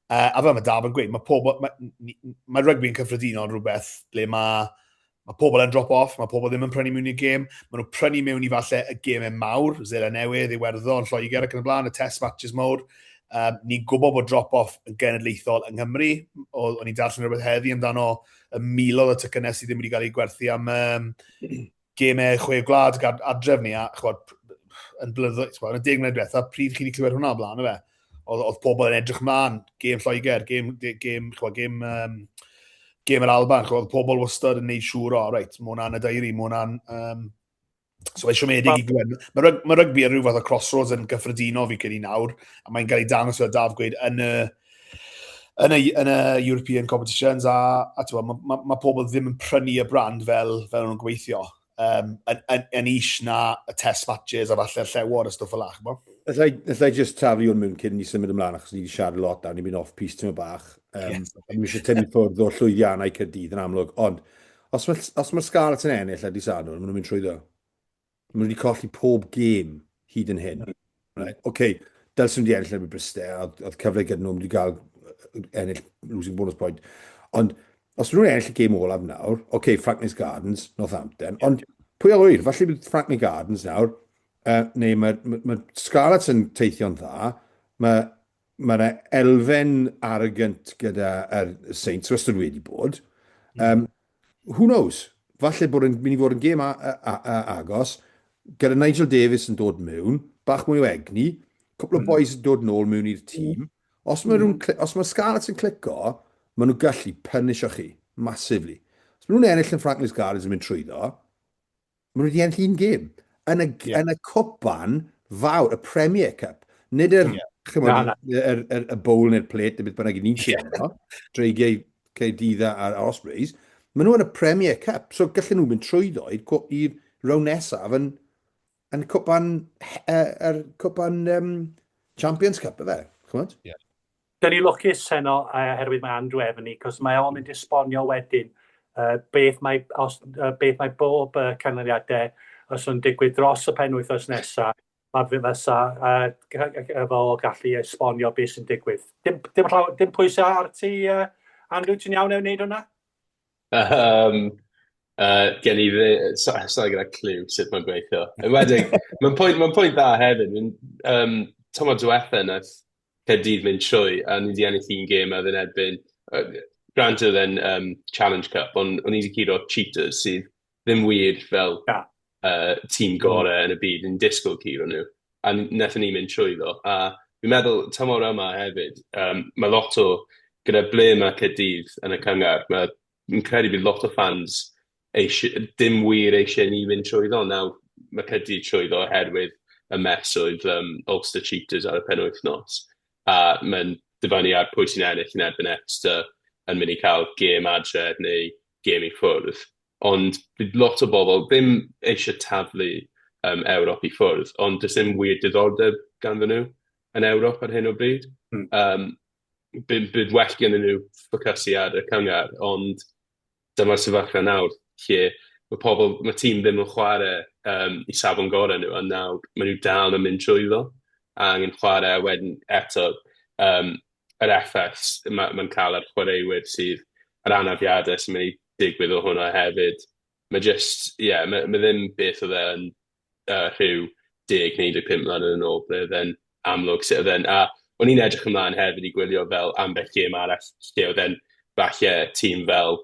Uh, a fel mae Daf yn gweud, mae, pobl, mae, mae rygbi yn cyffredinol yn rhywbeth ble mae Mae pobl yn drop off, mae pobl ddim yn prynu mewn i'r gêm, maen nhw'n prynu mewn i falle y gemau mawr, Zeland Newydd, Iwerddon, Lloegr ac yn y blaen, y test matches mawr. Um, ni'n gwybod bod drop off yn genedlaethol yng Nghymru. O'n i'n darllen rhywbeth heddi amdano y miloedd o tocynnau sydd ddim wedi cael eu gwerthu am um, gemau chwe gwlad adref ni, a chwod, yn blynyddoedd, yn y deg mlynedd diwethaf, pryd chi wedi clywed hwnna o blaen, efe? Oedd, oedd pobl yn edrych mlaen, gêm Lloegr, gêm, gêm, chwa, gêm, um, gêm yr Alban, chwa, oedd pobl wastad yn neud siŵr o, reit, mae hwnna'n y dairi, mae hwnna'n... Um, so mae'n siomedig i glywed. Mae, rug, mae rygbi yn rhyw fath o crossroads yn gyffredinol fi credu nawr, a mae'n cael ei dangos fel Daf gweud yn y, yn y, yn y European competitions, a, a mae ma, ma pobl ddim yn prynu y brand fel, fel nhw'n gweithio um, yn, yn, yn is na y test matches a falle'r llewod a stwff fel 'na, ch'mo'? Alla i, alla i just taflu hwn mewn cyn ni symud ymlaen, achos ni wedi siarad lot a ni'n mynd off piece tyma bach. Um, yes. Ni'n eisiau tynnu ffwrdd o'r llwyddiannau Caerdydd yn amlwg, ond os mae, os mae Scarlets yn ennill ar Dydd Sadwrn, maen nhw'n mynd trwyddo. Maen nhw wedi colli pob gêm hyd yn hyn. Right. Oce, okay, dylswn wedi ennill erbyn Bryste, oedd, oedd cyfle gyda nhw, wedi cael ennill losing bonus point. Ond os maen nhw'n ennill y gêm olaf nawr, oce, okay, Franklin's Gardens, Northampton, ond pwy a ŵyr, falle bydd Franklin Gardens nawr, uh, neu mae, mae, mae Scarlets yn teithio'n dda, mae mae yna elfen arrogant gyda yr Saints wastad wedi bod. Um, who knows? Falle bod yn mynd i fod yn gêm agos, gyda Nigel Davies yn dod mewn, bach mwy o egni, cwpl o mm. boys yn dod nôl mewn i'r tîm. Os mae, mm. os mae Scarlets yn clico, maen nhw'n gallu punisho chi, massively. Os maen nhw'n ennill yn Franklin's Gardens yn mynd trwyddo, Maen nhw wedi ennill un gêm. Yn y, yeah. yn y cwpan fawr, y Premier Cup. Nid yr, yeah. chymod, na, na. Yr, yr, y bowl neu'r plate, neu beth bynnag i ni'n yeah. no, dreigiau Caerdydd a'r Ospreys. Maen nhw yn y Premier Cup, so gallen nhw mynd trwyddo i'r rown nesaf yn, yn cwpan, er, cwpan um, Champions Cup, efe, chymod? Yeah. Dyn ni lwcus heno oherwydd mae Andrew efo ni, cos mae o'n mynd i esbonio wedyn uh, beth, mae, os, uh, beth mae bob uh, canlyniadau os yn digwydd dros y penwythnos nesaf, mae fe fysa uh, efo gallu esbonio beth sy'n digwydd. Dim, dim, llaw, dim pwysau ar ti, uh, Andrew, ti'n iawn ewn wneud hwnna? Um, uh, gen i dde, so, so gyda clyw sut mae'n gweithio. Enwedig, mae'n pwynt, mae'n pwynt dda hefyd. Um, tymor diwetha nath Caerdydd mynd trwy, a ni 'di ennill un gêm a oedd yn erbyn, uh, granted oedd e'n um, Challenge Cup, ond o'n i wedi curo Cheetahs sydd ddim wir fel yeah. uh, tîm gorau mm. yn y byd, yn disgwyl curo nhw, a wnaethon ni mynd trwyddo. A fi'n meddwl tymor yma hefyd, um, mae lot o, gyda ble mae Caerdydd yn y cynghrair, mae fi'n credu bydd lot o fans eisiau, dim wir eisiau ni fynd trwyddo. Nawr, mae Caerdydd trwyddo oherwydd y mess oedd um, Ulster Cheetahs ar y penwythnos. A mae'n dibynnu ar pwy sy'n ennill yn erbyn Exeter yn mynd i cael gêm adre neu gêm i ffwrdd. Ond bydd lot o bobl ddim eisiau taflu um, Ewrop i ffwrdd, ond does dim wir diddordeb ganddyn nhw yn Ewrop ar hyn o bryd. Mm. Um, bydd, bydd well gennyn nhw ffocysu ar y cynghrair, ond dyma'r sefyllfa nawr lle mae pobl, mae tîm ddim yn chwarae um, i safon gorau nhw, a nawr maen nhw dal yn mynd trwyddo, a angen chwarae, a wedyn eto um, yr effaith mae'n ma cael ar chwaraewyr sydd, yr anafiadau sy'n mynd i digwydd o hwnna hefyd. Mae just, ie, yeah, mae, mae ddim beth oedd e yn uh, rhyw 10 neu 15 mlynedd yn ôl, ble oedd e'n amlwg sut oedd e'n... A o'n i'n edrych ymlaen hefyd i gwylio fel ambell gêm arall lle oedd e'n falle tîm fel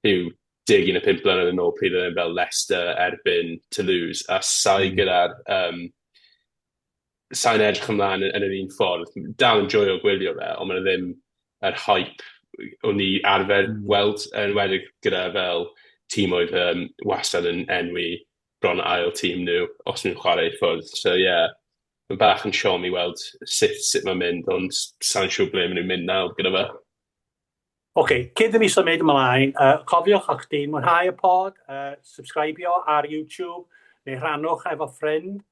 rhyw 10 15 mlynedd yn ôl pryd oedd e'n fel Leicester erbyn Toulouse, a sa'i mm. gyda'r um, Sa'n edrych ymlaen yn yr un ffordd. Dal yn joio gwylio fe, ond mae'n ddim yr hype o'n i arfer weld, yn enwedig gyda fel tîm oedd wastad yn enwi bron ail tîm nhw os nhw'n chwarae i ffwrdd. So ie, yeah, mae'n bach yn siom i weld sut mae'n mynd, ond sa'n siŵr ble maen nhw'n mynd nawr gyda fe. Oce, okay, cyn i ni symud ymlaen, cofiwch o'ch chdi'n mwynhau y pod, subscribio ar YouTube, neu rhannwch efo ffrind.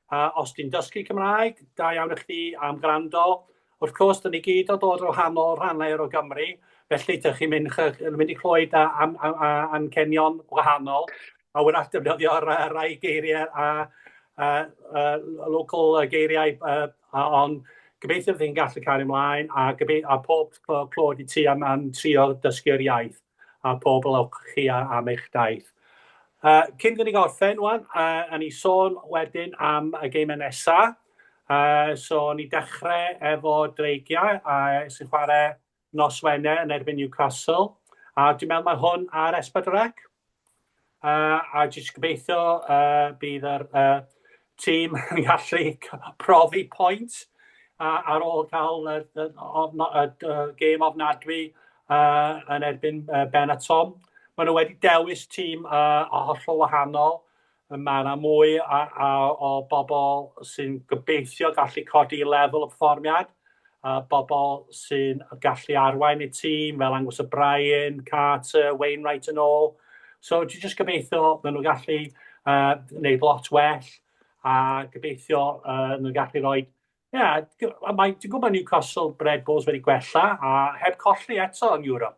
Os ti'n dysgu Cymraeg, da iawn i chdi am gwrando. Wrth gwrs, dyn ni gyd o dod o wahanol rhannau o Gymru, felly dych chi'n mynd, mynd i clywed am, am, am ancenion gwahanol, a wrach defnyddio rai geiriau a local geiriau, ond gobeithio fydd hi'n gallu cario ymlaen, a, a pob clod i ti am, am trio dysgu'r iaith, a pob lwc chi am eich daith. Cyn dyn ni gorffen wan, a ni sôn wedyn am y geimau nesaf. So ni dechrau efo Dreigiau, sy'n chwarae nos Wener yn erbyn Newcastle. A dwi'n meddwl mae hwn ar S4C. A jyst gobeithio bydd yr tîm yn gallu profi pwynt ar ôl cael y gêm ofnadwy yn erbyn Benetton. Maen nhw wedi dewis tîm o hollol wahanol. Mae yna mwy a, a, o bobl sy'n gobeithio gallu codi lefel y perfformiad, a bobl sy'n gallu arwain y tîm, fel Angus O'Brien, Carter, Wainwright yn ôl. So dwi'n just gobeithio maen nhw'n gallu wneud lot well, a gobeithio nhw'n gallu rhoi. Ie, yeah, mae, dwi'n gwybod Newcastle Red Bulls wedi gwella a heb colli eto yn Europe.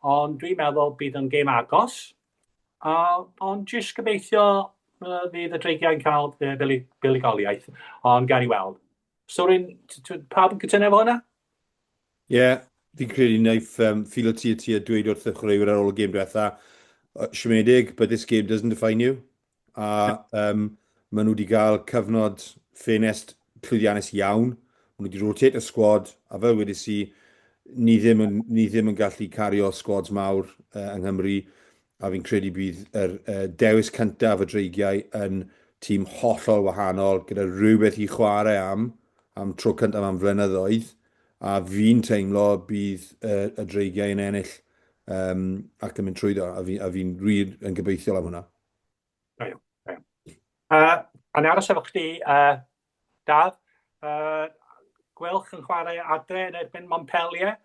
Ond dwi'n meddwl bydd yn gêm agos. Ond jyst gobeithio fydd y Dreigiau'n cael buddugoliaeth, ond gawn ni weld. So, rwy'n, pawb yn cytuno efo hwnna? Ie, yeah, fi'n credu wnaeth Phil Tia dweud wrth y chwaraewyr ar ôl y gêm diwetha, siomedig, but this game doesn't define you. A maen nhw wedi cael cyfnod ffenest llwyddiannus iawn. Maen nhw wedi rotate y squad, a fel wedes i, ni ddim yn, ni ddim yn gallu cario squads mawr yng Nghymru, a fi'n credu bydd yr dewis cyntaf y Dreigiau yn tîm hollol wahanol, gyda rhywbeth i chwarae am, am tro cyntaf am flynyddoedd, a fi'n teimlo bydd y Dreigiau yn ennill ac yn mynd trwyddo, a fi'n fi wir yn gobeithiol am hwnna. Da iawn, da iawn. A ni aros efo chdi, Daf. Gweilch yn chwarae adre yn erbyn Montpellier.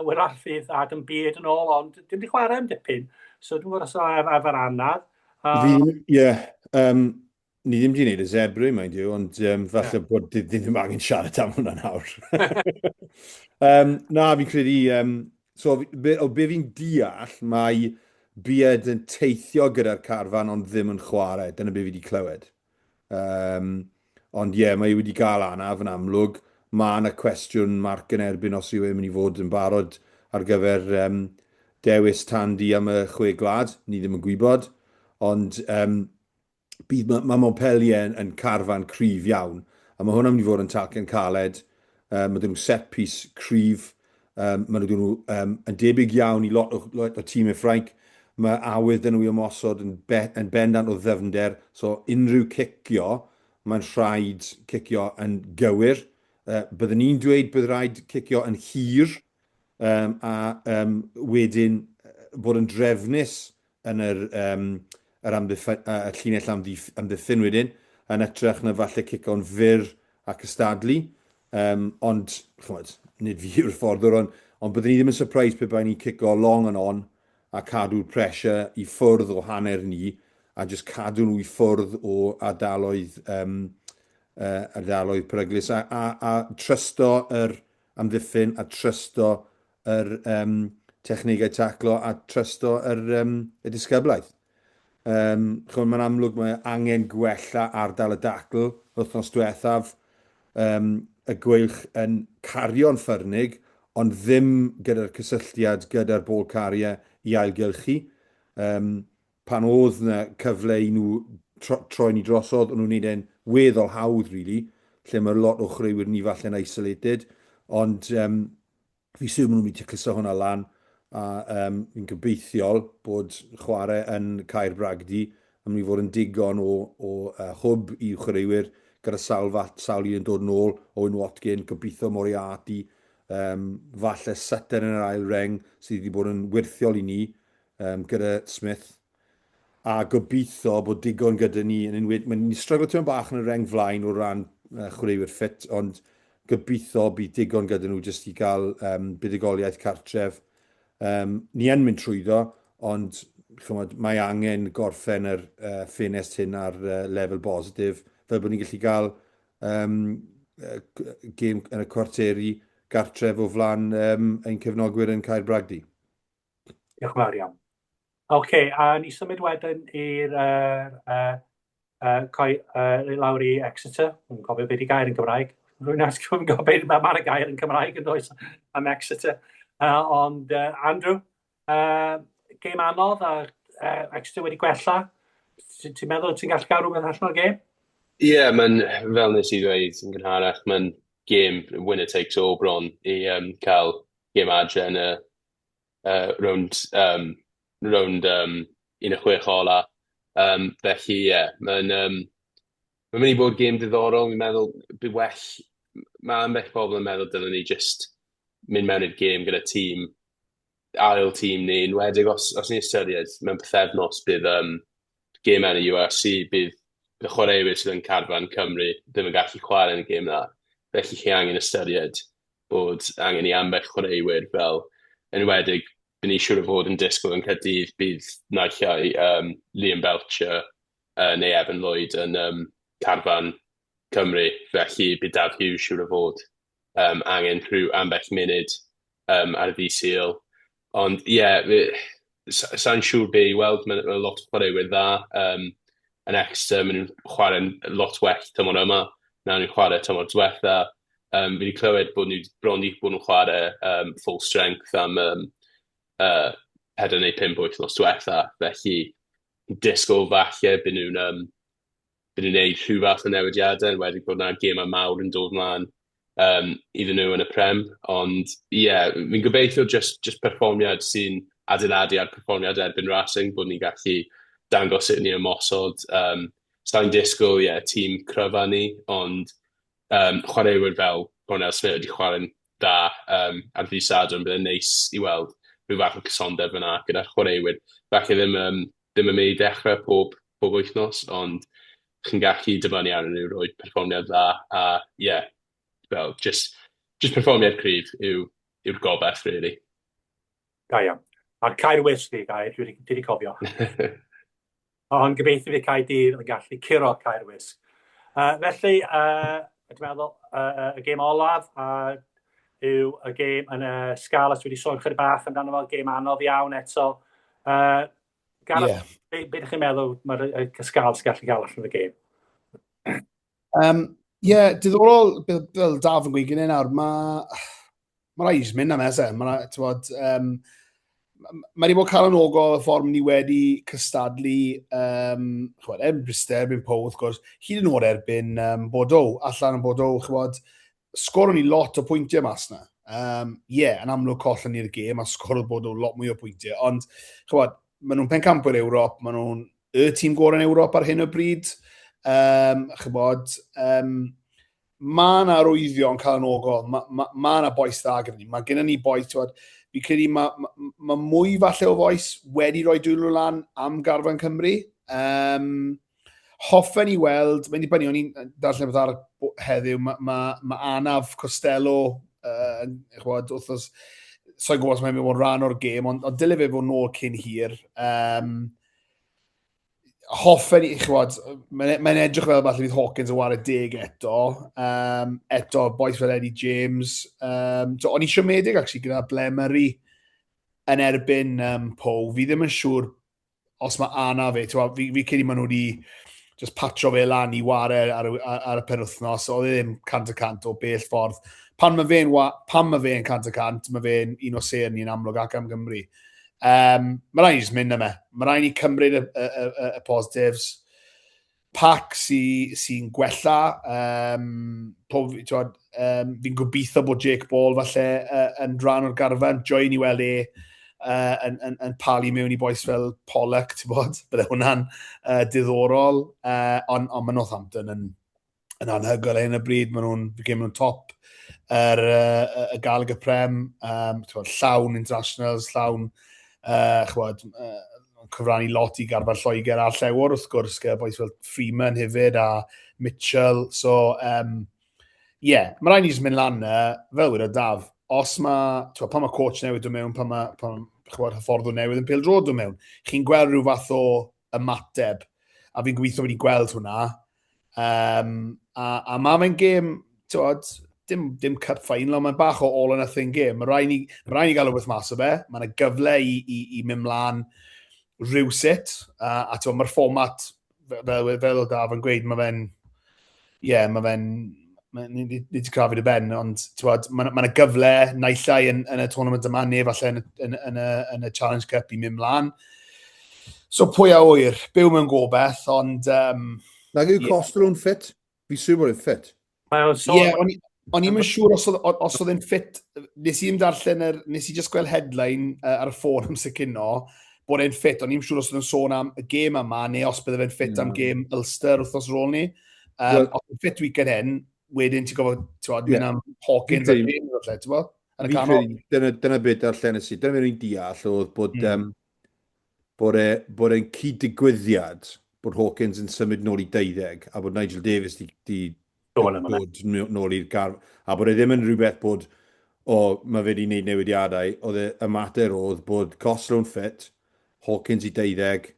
Wyrach fydd Adam Beard yn ôl, ond dim wedi chwarae am dipyn. So dwi'n gwybod os o efo'r anaf. Ie, ni ddim wedi gwneud y Zebre, mind you, ond falle bod ddim angen siarad am hwnna nawr. Na, fi'n credu, so be, o be fi'n deall, mae Beard yn teithio gyda'r carfan ond ddim yn chwarae, dyna be fi wedi clywed. Ond ie, yeah, mae wedi gael anaf yn amlwg. Mae yna cwestiwn marc yn erbyn os yw e'n mynd i fod yn barod ar gyfer dewis Tandy am y Chwe Gwlad, ni ddim yn gwybod. Ond bydd, mae, mae Montpellier yn, yn carfan cryf iawn, a mae hwnna'n mynd i fod yn talcen caled. Mae dyn nhw set piece cryf, mae dyn nhw yn debyg iawn i lot o, lot o tîmau Ffrainc. Mae awydd dyn nhw i ymosod yn, be, yn bendant o ddyfnder, so unrhyw cicio, mae'n rhaid cicio yn gywir. Byddwn ni'n dweud bydd rhaid cicio yn hir, a wedyn bod yn drefnus yn yr, um, yr amddiffyn, y llinell amddiff, amddiffyn wedyn, yn ytrach na falle cico'n fyr a cystadlu. Ond, chymod, nid fi yw'r fforddwr, ond, ond byddwn ni ddim yn surprised pe bai ni'n cico long and on a cadw'r pressure i ffwrdd o hanner ni a just cadw nhw i ffwrdd o ardaloedd, ardaloedd peryglus a, a, a trysto yr amddiffyn a trysto yr um, technegau taclo a trysto yr, um, y disgyblaeth. Um, chymod, mae'n amlwg mae angen gwella ardal y dacl wythnos diwethaf. Um, y Gweilch yn cario'n ffyrnig, ond ddim gyda'r cysylltiad gyda'r ball carrier i ailgylchu. Pan oedd 'na cyfle i nhw troi ni drosodd, o'n nhw'n neud e'n weddol hawdd, really, lle mae lot o chwaraewyr ni falle'n isolated, ond fi siwr maen nhw'n mynd i tacluso hwnna lan, a fi'n gobeithiol bod chwarae yn Caer Bragdy yn mynd i fod yn digon o, o hwb i chwaraewyr. gyda sawl, sawl un yn dod nôl, Owen Watkin, gobeithio Moriarty, um, falle Sutton yn yr ail reng sydd wedi bod yn wyrthiol i ni um, gyda Smith. A gobeithio bod digon gyda ni, yn enwedig, mae'n ni'n stryglo tipyn bach yn y reng flaen o ran uh, chwaraewyr ffit, ond gobeithio bydd digon gyda nhw jyst i gael um, buddugoliaeth cartref. Um, ni yn mynd trwyddo, ond chymod, mae angen gorffen yr uh, ffenest hyn ar uh, lefel bositif, fel bod ni'n gallu gael um, gêm yn y cwarteri gartref o flaen um, ein cefnogwyr yn Caer Bragdy. Diolch yn fawr iawn. Oce, okay, a ni symud wedyn i'r uh, uh, uh, coi, uh, lawr i Exeter. Dwi'n cofio beth i gair yn Cymraeg. Rwy'n asgwrn yn gofio beth mae'r gair yn Cymraeg yn does am Exeter. Ond uh, Andrew, uh, gêm anodd a uh, Exeter wedi gwella. Ti'n ti meddwl ti'n gallu gael rhywbeth allan o'r gêm? Ie, yeah, mae'n, fel nes i ddweud yn gynharach, mae'n gêm winner takes all bron i um, cael gêm adre yn y uh, rownd, um, rownd um, 16 ola. Um, felly, ie, yeah, mae'n um, mae'n mynd i bod gêm diddorol. Fi'n meddwl, bydd well, mae ambell bobl yn meddwl dylen ni just mynd mewn i'r gêm gyda tîm, ail tîm ni, enwedig os, os ni'n ystyried mewn pythefnos bydd um, gêm yn y URC, bydd y chwaraewyr sydd yn carfan Cymru ddim yn gallu chwarae yn y gêm na. Felly chi angen ystyried bod angen i ambell chwaraewyr fel, enwedig, by ni siŵr o fod yn disgwyl yn Caerdydd bydd naill ai um, Liam Belcher neu Evan Lloyd yn um, carfan Cymru, felly bydd Daf Hughes siŵr o fod um, angen rhyw ambell munud um, ar y ddydd Sul. Ond ie, yeah, sa'n siŵr be i weld, mae ma lot o chwaraewyr dda um, yn Exeter, maen nhw'n chwarae'n lot well tymor yma na nhw'n chwarae tymor diwetha. Um, fi wedi clywed bod nhw bron i bod nhw'n chwarae um, full strength am um, 4 neu 5 wythnos diwetha, felly disgwyl falle byd nhw'n um, byd nhw'n gwneud rhyw fath o newidiadau, yn wedi bod yna gemau mawr yn dod mlaen um, iddyn nhw yn y Prem. Ond ie, yeah, fi'n gobeithio just, just perfformiad sy'n adeiladu ar perfformiad erbyn Racing, bod ni'n gallu dangos sut ni'n ymosod. Um, Sa'n disgwyl, ie, yeah, tîm cryfa ni, ond um, chwaraewyr fel Cornel Smith wedi chwarae'n dda um, ar ddydd Sadwrn, byddai'n neis i weld rhyw fath o cysondeb fyna gyda'r chwaraewyr. Falle ddim, um, ddim yn mynd i dechrau pob, pob wythnos, ond chi'n gallu dibynnu arnyn nhw roi perfformiad dda, a ie, yeah, fel, just, just perfformiad cryf yw, yw'r gobeith, really. Da iawn. A'r Caer Wysg di, gair, dwi wedi cofio. Ond gobeithio fydd Caerdydd yn gallu curo Caer Wysg. Felly, dwi'n meddwl, y gêm olaf yw y gêm yn y Scarlets, wedi sôn chydig bach amdano fo, gêm anodd iawn eto. Gareth, yeah. be, be ydych chi'n meddwl mae'r Scarlets gallu gael allan o'r gêm? Um, yeah, diddorol, fel Daf yn gweud gyda nawr, mae ma rhaid i jyst mynd am ese. Mae bod, um, mae wedi bod calonogol y ffordd ni wedi cystadlu, um, chwbod, erbyn Bristol, erbyn Poe, wrth gwrs, hyd yn oed erbyn um, Bordeaux, allan yn Bordeaux, chwbod, sgoron ni lot o pwyntiau mas na. Um, yeah, yn amlwg collon ni'r gêm a sgorodd Bordeaux lot mwy o pwyntiau, ond chwbod, maen nhw'n pencampwyr Ewrop, maen nhw'n y tîm gorau yn Ewrop ar hyn o bryd. Um, chybod, um, mae yna arwyddion calonogol, mae ma, ma yna boes dda gyda ni, mae gennym ni boes, ti'n fi credu mae ma, ma mwy falle o foes wedi rhoi dwylo lan am garfan Cymru. Um, hoffen i weld, mae'n dibynnu, o'n i'n darllen beth ar heddiw, mae ma, ma anaf Costello, uh, chwod, wrthos, so'n gwybod os mae'n mynd i fod rhan o'r gêm, ond, ond dyle fe fod nôl cyn hir. Um, hoffen i, chwod, mae'n mae edrych fel falle bydd Hawkins yn wario deg eto. Um, eto, boys fel Eddie James. Um, so, o'n i siomedig, actually, gyda Blair Murray yn erbyn um, Poe. Fi ddim yn siŵr os mae Anna fe. Fi, fi, fi credu maen nhw wedi just patro fe lan i ware ar, ar, ar y penwythnos. Oedd e ddim 100% o bell ffordd. Pan mae fe'n pan mae fe'n 100%, mae fe'n un o sêr ni'n amlwg ac am Gymru. Um, mae rhaid i just mynd am e. Mae rhaid i cymryd y, y, y, y positives. Pac sy'n sy gwella. Um, pob, twod, um, fi'n gobeithio bod Jake Ball falle uh, yn rhan o'r garfan. Join i weld e uh, yn, yn, yn palu mewn i boes fel Pollock, ti'n bod? Bydde hwnna'n uh, diddorol. Uh, ond on mae Northampton yn... yn anhygoel ar hyn o bryd, maen nhw'n, fi'n credu maen nhw'n top yr, uh, y Gallagher Prem, um, chwbod, llawn internationals, llawn, uh, chwbod, uh, cyfrannu lot i garfan Lloegr a'r Llewor wrth gwrs, gyda bois fel Freeman hefyd a Mitchell, so um, yeah, mae rhaid ni jyst mynd lan na, fel wedodd Daf, os mae, ti'n pan mae coach newydd dod mewn, pan mae, pan, chwbod, hyfforddwr newydd yn pêl-droed dod mewn, chi'n gweld rhyw fath o ymateb, a fi'n gobeithio wedi gweld hwnna. Um, a, a mae fe'n gêm, ti'n dim, dim cup final, ond mae'n bach o all or nothing game. Mae rhaid ni, ma rhaid ni gael rhywbeth mas o fe. Mae yna gyfle i, i, i mynd mlaen rhywsut. A, a ti'n mae'r fformat, fel, fel o Daf yn gweud, mae fe'n, ie, yeah, mae fe'n, nid i crafu dy ben, ond mae yna ma gyfle naill ai yn, yn y tournament yma, neu falle yn, yn, yn, y, yn y Challenge Cup i mynd mlaen. So pwy a wyr, byw mewn gobeith, ond... Um, Nag yw yeah. Costello'n ffit? Fi siŵr bod e'n ffit. Mae o'n sôn... Ie, yeah, o'n i'm yn siŵr os oedd, os oedd e'n ffit. Nes i ddim darllen yr... Nes i just gweld headline uh, ar y ffôn am cyno bod e'n ffit. O'n i'm siŵr os oedd e'n sôn am y gêm yma neu os bydde fe'n ffit mm. am gêm Ulster wythnos ar ôl ni. Um, well, os yn ffit weekend hyn, wedyn ti'n gofod, ti'n gwybod, mynd am Hawkins a James falle, ti'n gwybod? Yn y canol. Dyna, dyna beth darllen i. Dyna beth o'n deall oedd bod, mm. um, bod, e, bod e'n cyd-digwyddiad bod Hawkins yn symud nôl i 12 a bod Nigel Davies di, di dod nôl i'r gar... A bod e ddim yn rhywbeth bod, o, mae fe wedi gwneud newidiadau. Oedd e, y mater oedd bod Costello'n ffit, Hawkins i 12,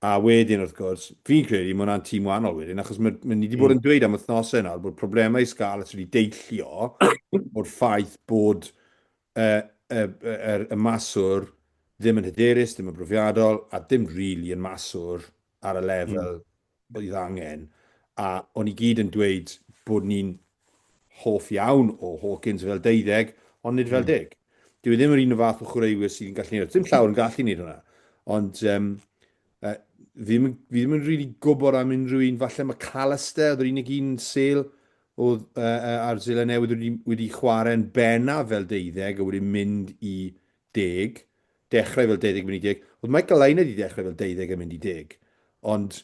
a wedyn, wrth gwrs, fi'n credu mae hwnna'n tîm wahanol wedyn, achos mae, mae ni wedi bod mm. yn dweud am wythnosau nawr bod problemau Scarlets wedi deillio o'r ffaith bod y, y, y, y maswr ddim yn hyderus, ddim yn brofiadol, a dim really yn maswr ar y lefel mm. oedd angen. A o'n i gyd yn dweud bod ni'n hoff iawn o Hawkins fel deuddeg, ond nid fel mm. deg. Dyw e ddim yr un o fath o chwaraewyr sydd yn gallu neud. Dim llawer yn gallu neud hwnna. Ond um, uh, fi, ddim, fi ddim yn rili really gwybod am unrhyw un. Falle McAllister, oedd yr unig un sel oedd uh, uh, ar Seland Newydd wedi, wedi chwarae'n bennaf fel deuddeg a wedi mynd i deg. Dechrau fel deuddeg mynd i deg. Oedd Michael Lynagh wedi dechrau fel deuddeg a mynd i deg. Ond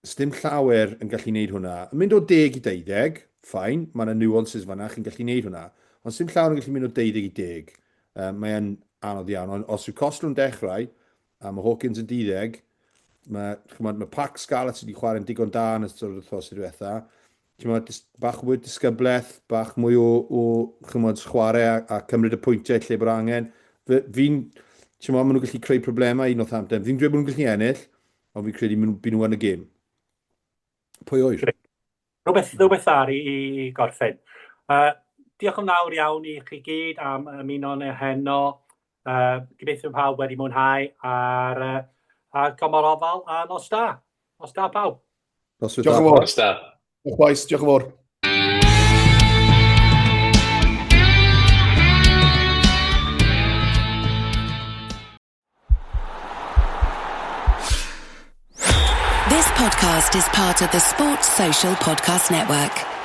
Sdim llawer yn gallu neud hwnna. Yn mynd o deg i deuddeg, fine, mae yna nuances fan'na, chi'n gallu neud hwnna. Ond sdim llawer yn gallu mynd o deuddeg i deg. Um, mae e'n anodd iawn. Ond os yw Costello'n dechrau, a mae Hawkins yn deuddeg, mae, chymod, mae Pac Scarlets wedi chwarae'n digon da yn ystod yr wythnos diwetha. Chymod, bach mwy o disgyblaeth, bach mwy o, o chymod, chwarae a, a cymryd y pwyntiau lle bod angen. Fi'n, chymod, maen nhw'n gallu creu problemau i Northampton. Fi'n dweud bod nhw'n gallu ennill, Ond fi'n credu maen nhw yn y gêm. Pwy oer? Rhywbeth, rhywbeth ar i, i gorffen. Uh, diolch yn fawr iawn i chi gyd am ymuno yn heno. Uh, gobeithio pawb wedi mwynhau a'r, uh, a gomor ofal a nos da. Nos da pawb. Nos da. Nos da. Diolch boys, diolch yn fawr. This podcast is part of the Sports Social Podcast Network.